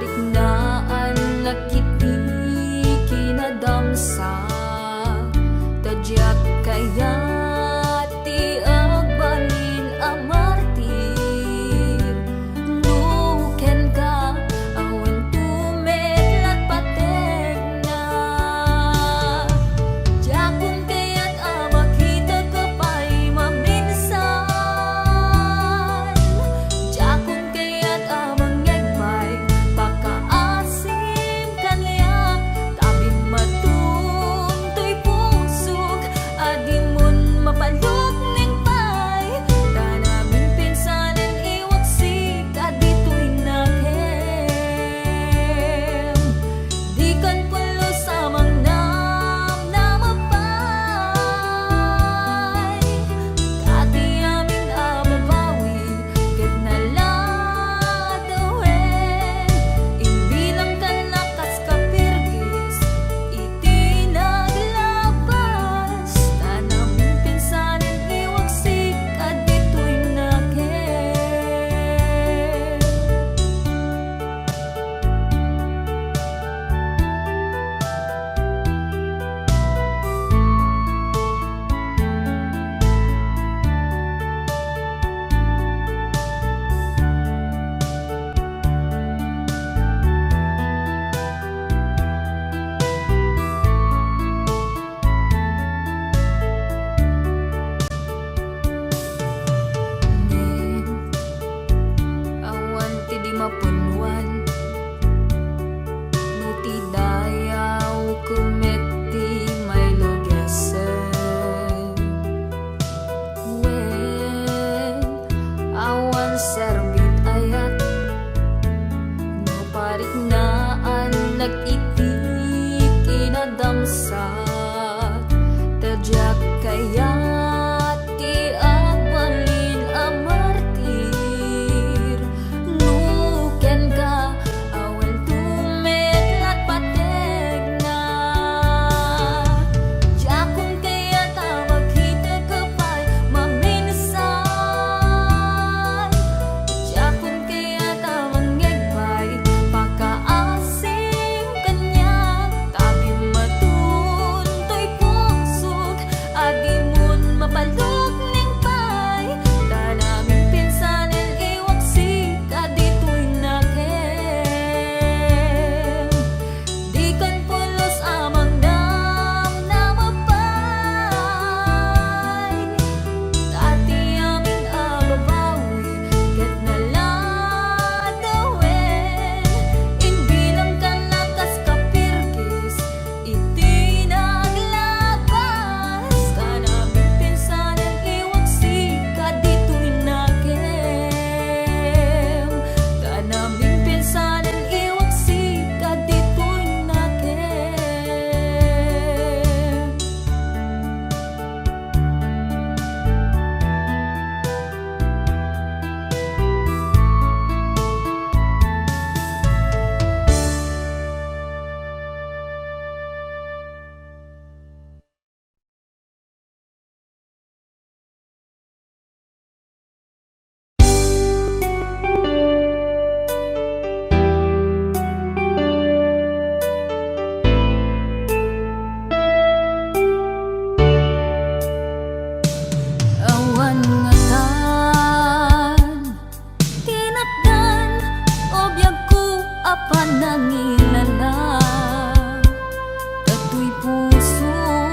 Naan nakiti kinadamsa, ta diak kayat ti agbalin a martir. No kenka, awan met la pategna. Diakon kayat a makitaka pay maminsan. Diakon kayat a mangngeg pay pakaasim kaniak, ta bimmaton toy pusok a dimon mapalukneng pay, ta namin pinsanen iwaksik a ditoy nakem. Dikan pulos a mangnamnama pay, ta ti amin a babawi ket naladawen, imbilangkan a kas kapirgis iti naglabas, ta namin pinsanen iwaksik a ditoy nakem. Ngem awan ti di mapunwan, no ti dayawko met ti mailugesen. Wen, awan serbit ayat, no pariknaan nagiti kinadamsa, ta diak kayat ti agbalin a martir. No kenka, awan met la pategna. Diakon kayat a makitaka pay maminsan. Diakon kayat a mangngeg pay pakaasim kaniak, ta bimmaton toy pusok a dimon mapalukneng pay, ta namin pinsanen iwaksik a ditoy nakem. Dikan pulos a mangnamnama pay, ta ti amin a babawi ket naladawen, imbilangkan a kas kapirgis iti naglabas, ta namin pinsanen iwaksik a ditoy nakem. Ta namin pinsanen iwaksik a ditoy nakem. Awan ngatan tinatdan o biagko a panangilala. Datoy pusok,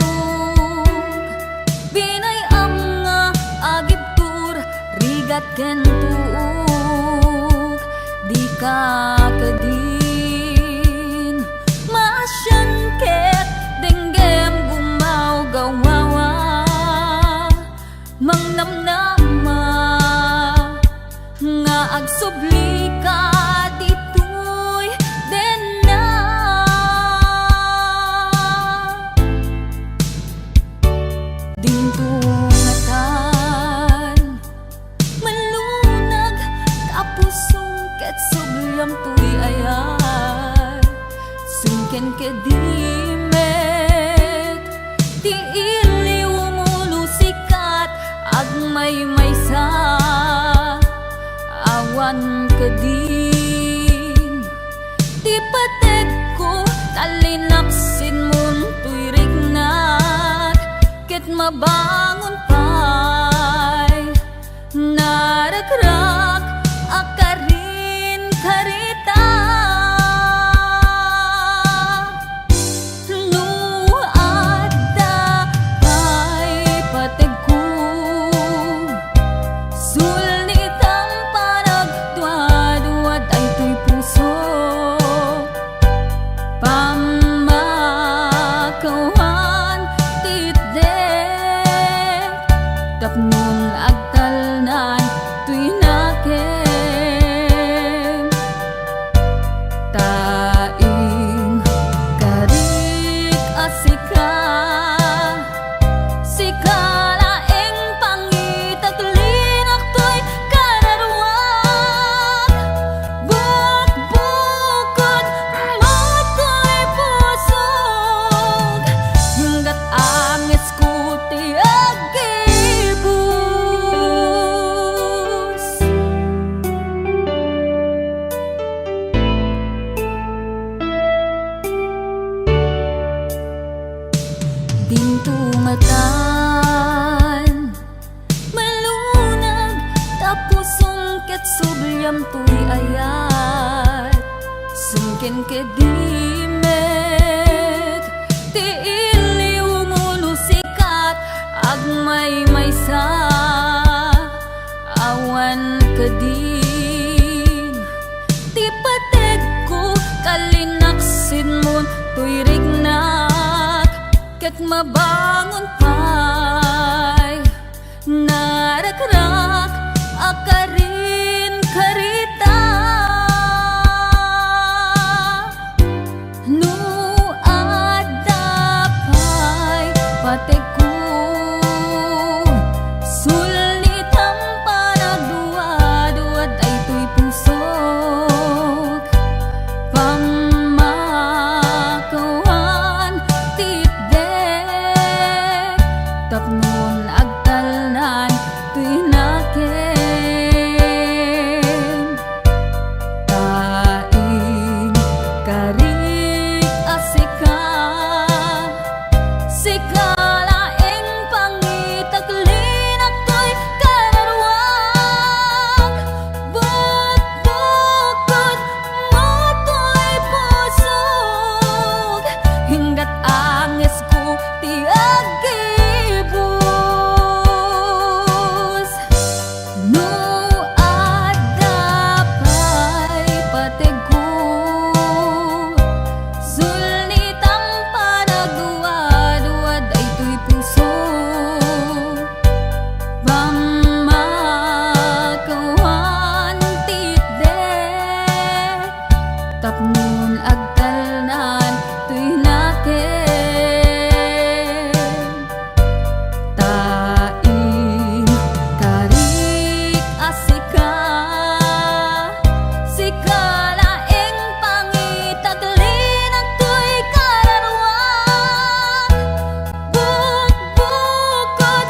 binay-am nga agibtur, rigat ken tuok, dika kadin maasian ket denggem gumawgawawa. Mangnamnama nga agsublika ditoy denna. Dinto ngatan malunag ta pusong ket subliam toy ayat. Sungken kedi met ti iliw mo no sikat agmaymaysa. Awan kadin Pategko, tallinak sinmon toy riknak, ket mabangon pay. Narakrak a karin karita. No adda pay pategko, sulnitam panagduadua daytoy puso. Pammakawan ti itdek, tapnon agtalnan toy nakem. Ta inkarik a sika, sika laeng pangitaklinak toy kararuak. Bukbukod mo toy pusok, inggat angesko ti aggibus. Dinto matan malunag ta pusom ket subliam toy ayat. Sungken kedimek ti iliwmo no sikat agmaymaysa. Awan kadin ti pategko, kallinaksidmon toy riknak, ket mabangon pay narakrak a karin karita. No adda pay pategko, sulnitam panagduadua daytoy pusok. Pammakawan ti itdek, tapnon agtalnan toy nakem. Ta inkarik a sika, sika laeng pangitaklinak toy kararuak. Bukbukod mo toy pusok, inggat angesko ti aggibus. No adda pay pategko, sulnitam panagduadua daytoy puso. Pammakawan ti itdek, tapnon agtalnan toy nakem. Ta inkarik a sika, sika laeng pangitaklinak toy kararuak. Bukbukod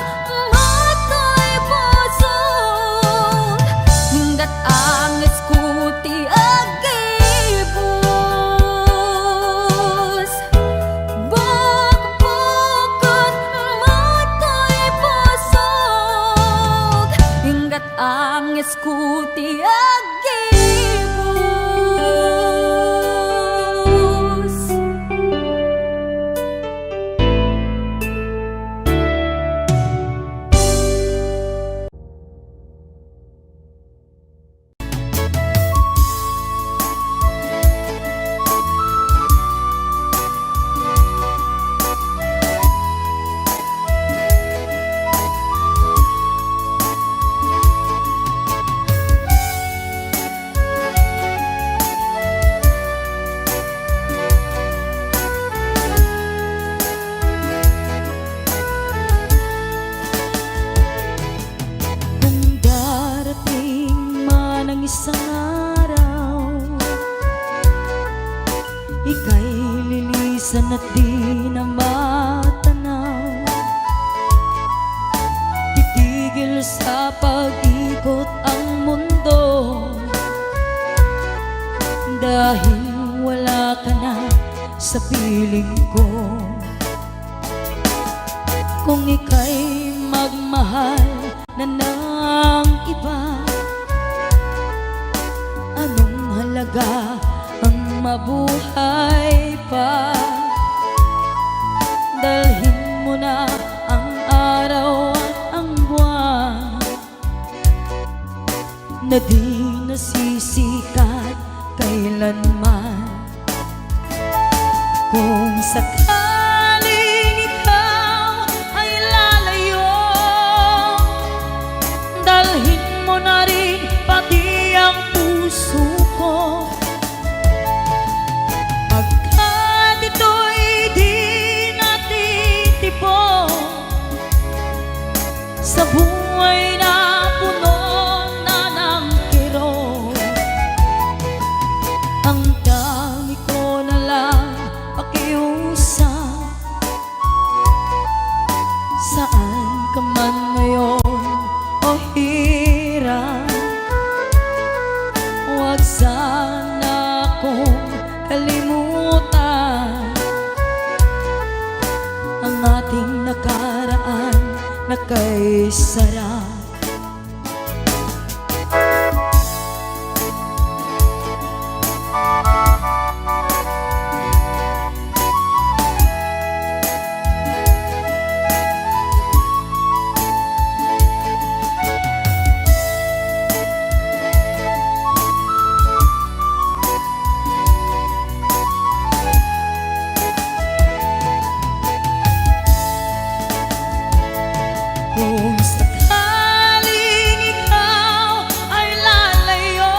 mo toy pusok, inggat angesko ti aggibus. Bukbukod mo toy pusok, inggat angesko ti aggibus. Kung darating man ang isang araw, ika'y lilisan at di na matanaw. Titigil sa pag-ikot ang mundo dahil Wala ka na sa piling ko. Kung ika'y magmahal na ng iba, anong halaga ang mabuhay pa? Dalhin mo na ang araw at ang buwan na di nasisikat kailanman. Kung sakaling ikaw ay lalayo, dalhin mo na rin pati ang puso ko. Pagkat ito'y di natitipon sa buhay na puno na ng kirot, ang tangi ko na lang pakiusap, saan ka man ngayon, o hirang, huwag sana akong kalimutan, ang ating nakaraan na kay sarap. Kung sakaling ikaw ay lalayo,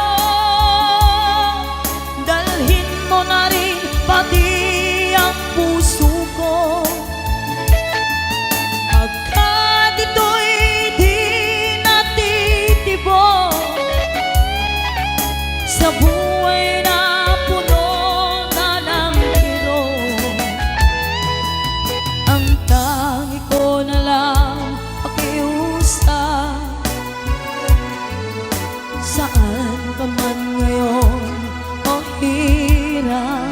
dalhin mo na rin pati ang puso ko. Pagkat ito'y di natitibok sa buhay na puno na ng kirot, ang tangi ko na lang pakiusap, saan ka man ngayon, o hirang,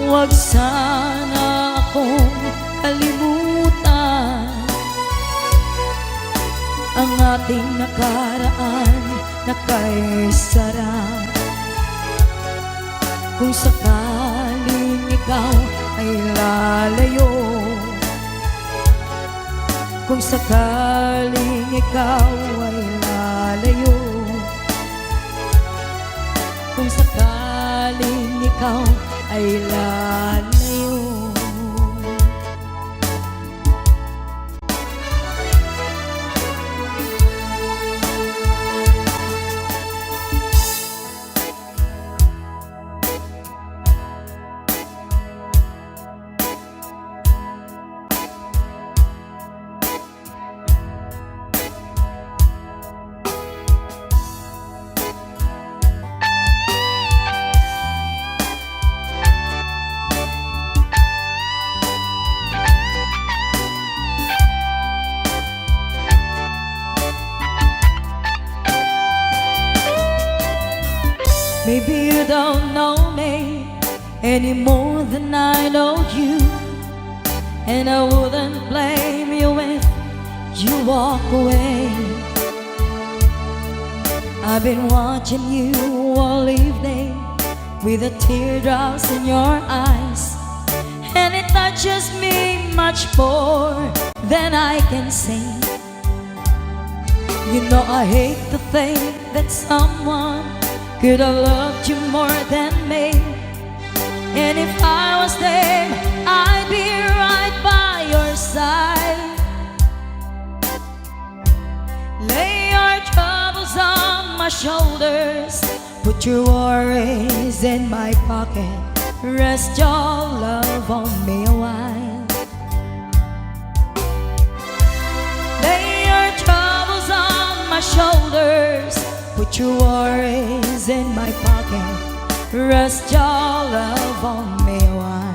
huwag sana akong kalimutan, ang ating nakaraan na kay sarap. Kung sakaling ikaw ay lalayo, kung sakaling ikaw ay lalayo, kung sakaling ikaw ay lalayo. Maybe you don't know me any more than I know you, and I wouldn't blame you if you walk away. I've been watching you all evening with the teardrops in your eyes, and it touches me much more than I can say. You know I hate to think that someone could have loved you more than me. And if I was them, I'd be right by your side. Lay your troubles on my shoulders, put your worries in my pocket, rest your love on me a while. Lay your troubles on my shoulders, put your worries in my pocket, rest your love on me a while.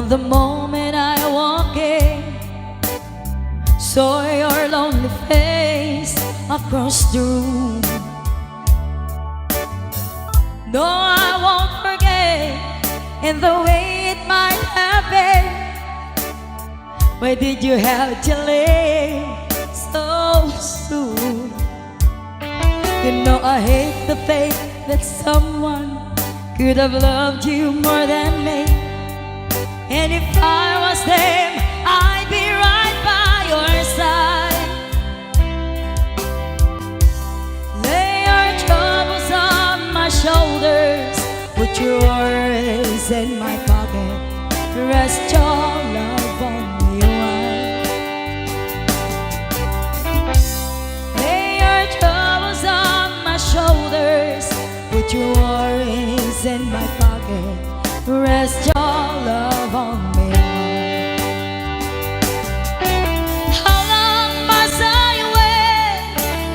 The moment I walk in, saw your lonely face across the room. No, I won't forget in the way it might have been. Why did you have to leave so soon? You know I hate to think that someone could have loved you more than me. And if I was them, I'd be right by your side. Lay your troubles on my shoulders, put your worries in my pocket, rest your love on me a while. Lay your troubles on my shoulders, put your worries in my pocket, rest your love on me. How long must I wait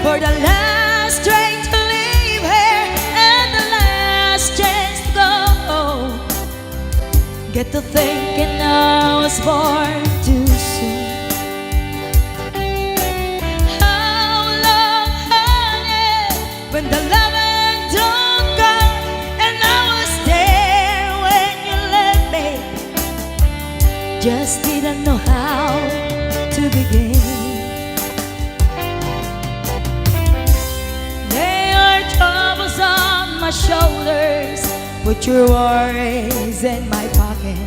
for the last train to leave here and the last chance to go home? Get to thinking I was born too soon. How long, honey, when the loving don't come, and I was there when you left me. Just didn't know how to begin. Lay your troubles on my shoulders, put your worries in my pocket,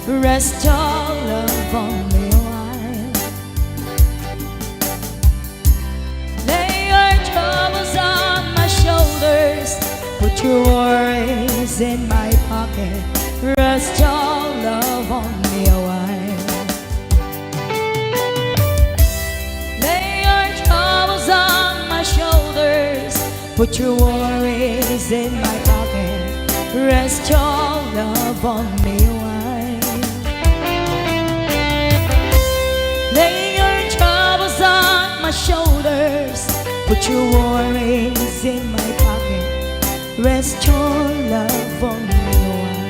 rest your love on me a while. Lay your troubles on my shoulders, put your worries in my pocket, rest your love on me a while. Lay your troubles on my shoulders, put your worries in my pocket, rest your love on me a while. Lay your troubles on my shoulders, put your worries in my pocket, rest your love on me a while.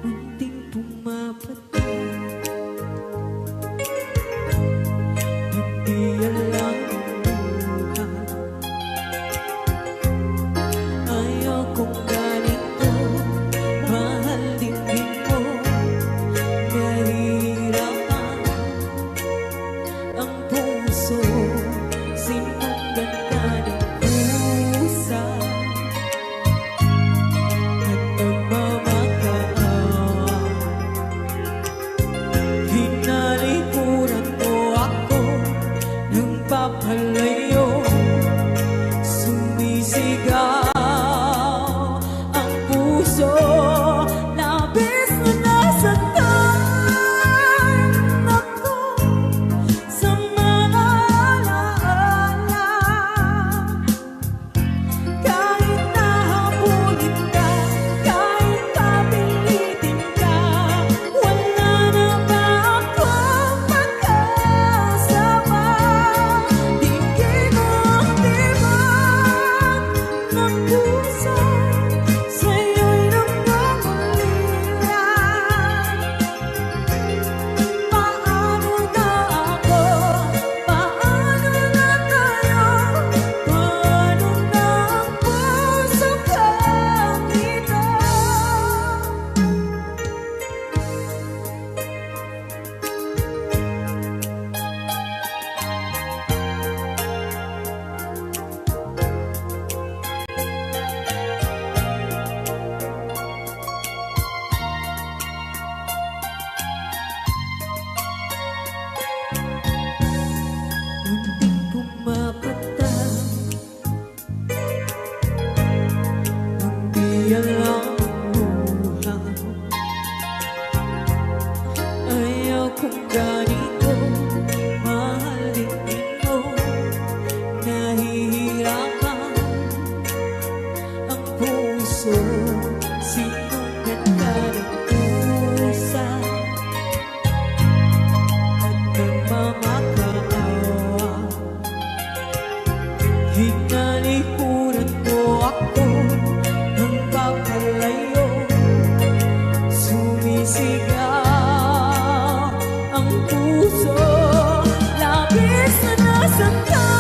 Unting pumapatay, hindi alam ang buhay. Ayokong ganito, mahal, dinggin mo, nahihirapan ang puso, sinungdan ka ng kusa at nagmamakaaway. Hinalikuran mo ako ng papalayo, sumisigaw ang puso, labis na nasaktan ako sa mga alaala. Kahit na habulin ka, kahit papilitin ka, wala na ba akong makasama? Dinggin Tinalikuran mo ako ng papalayo. Sumisigaw ang puso, labis na nasaktan.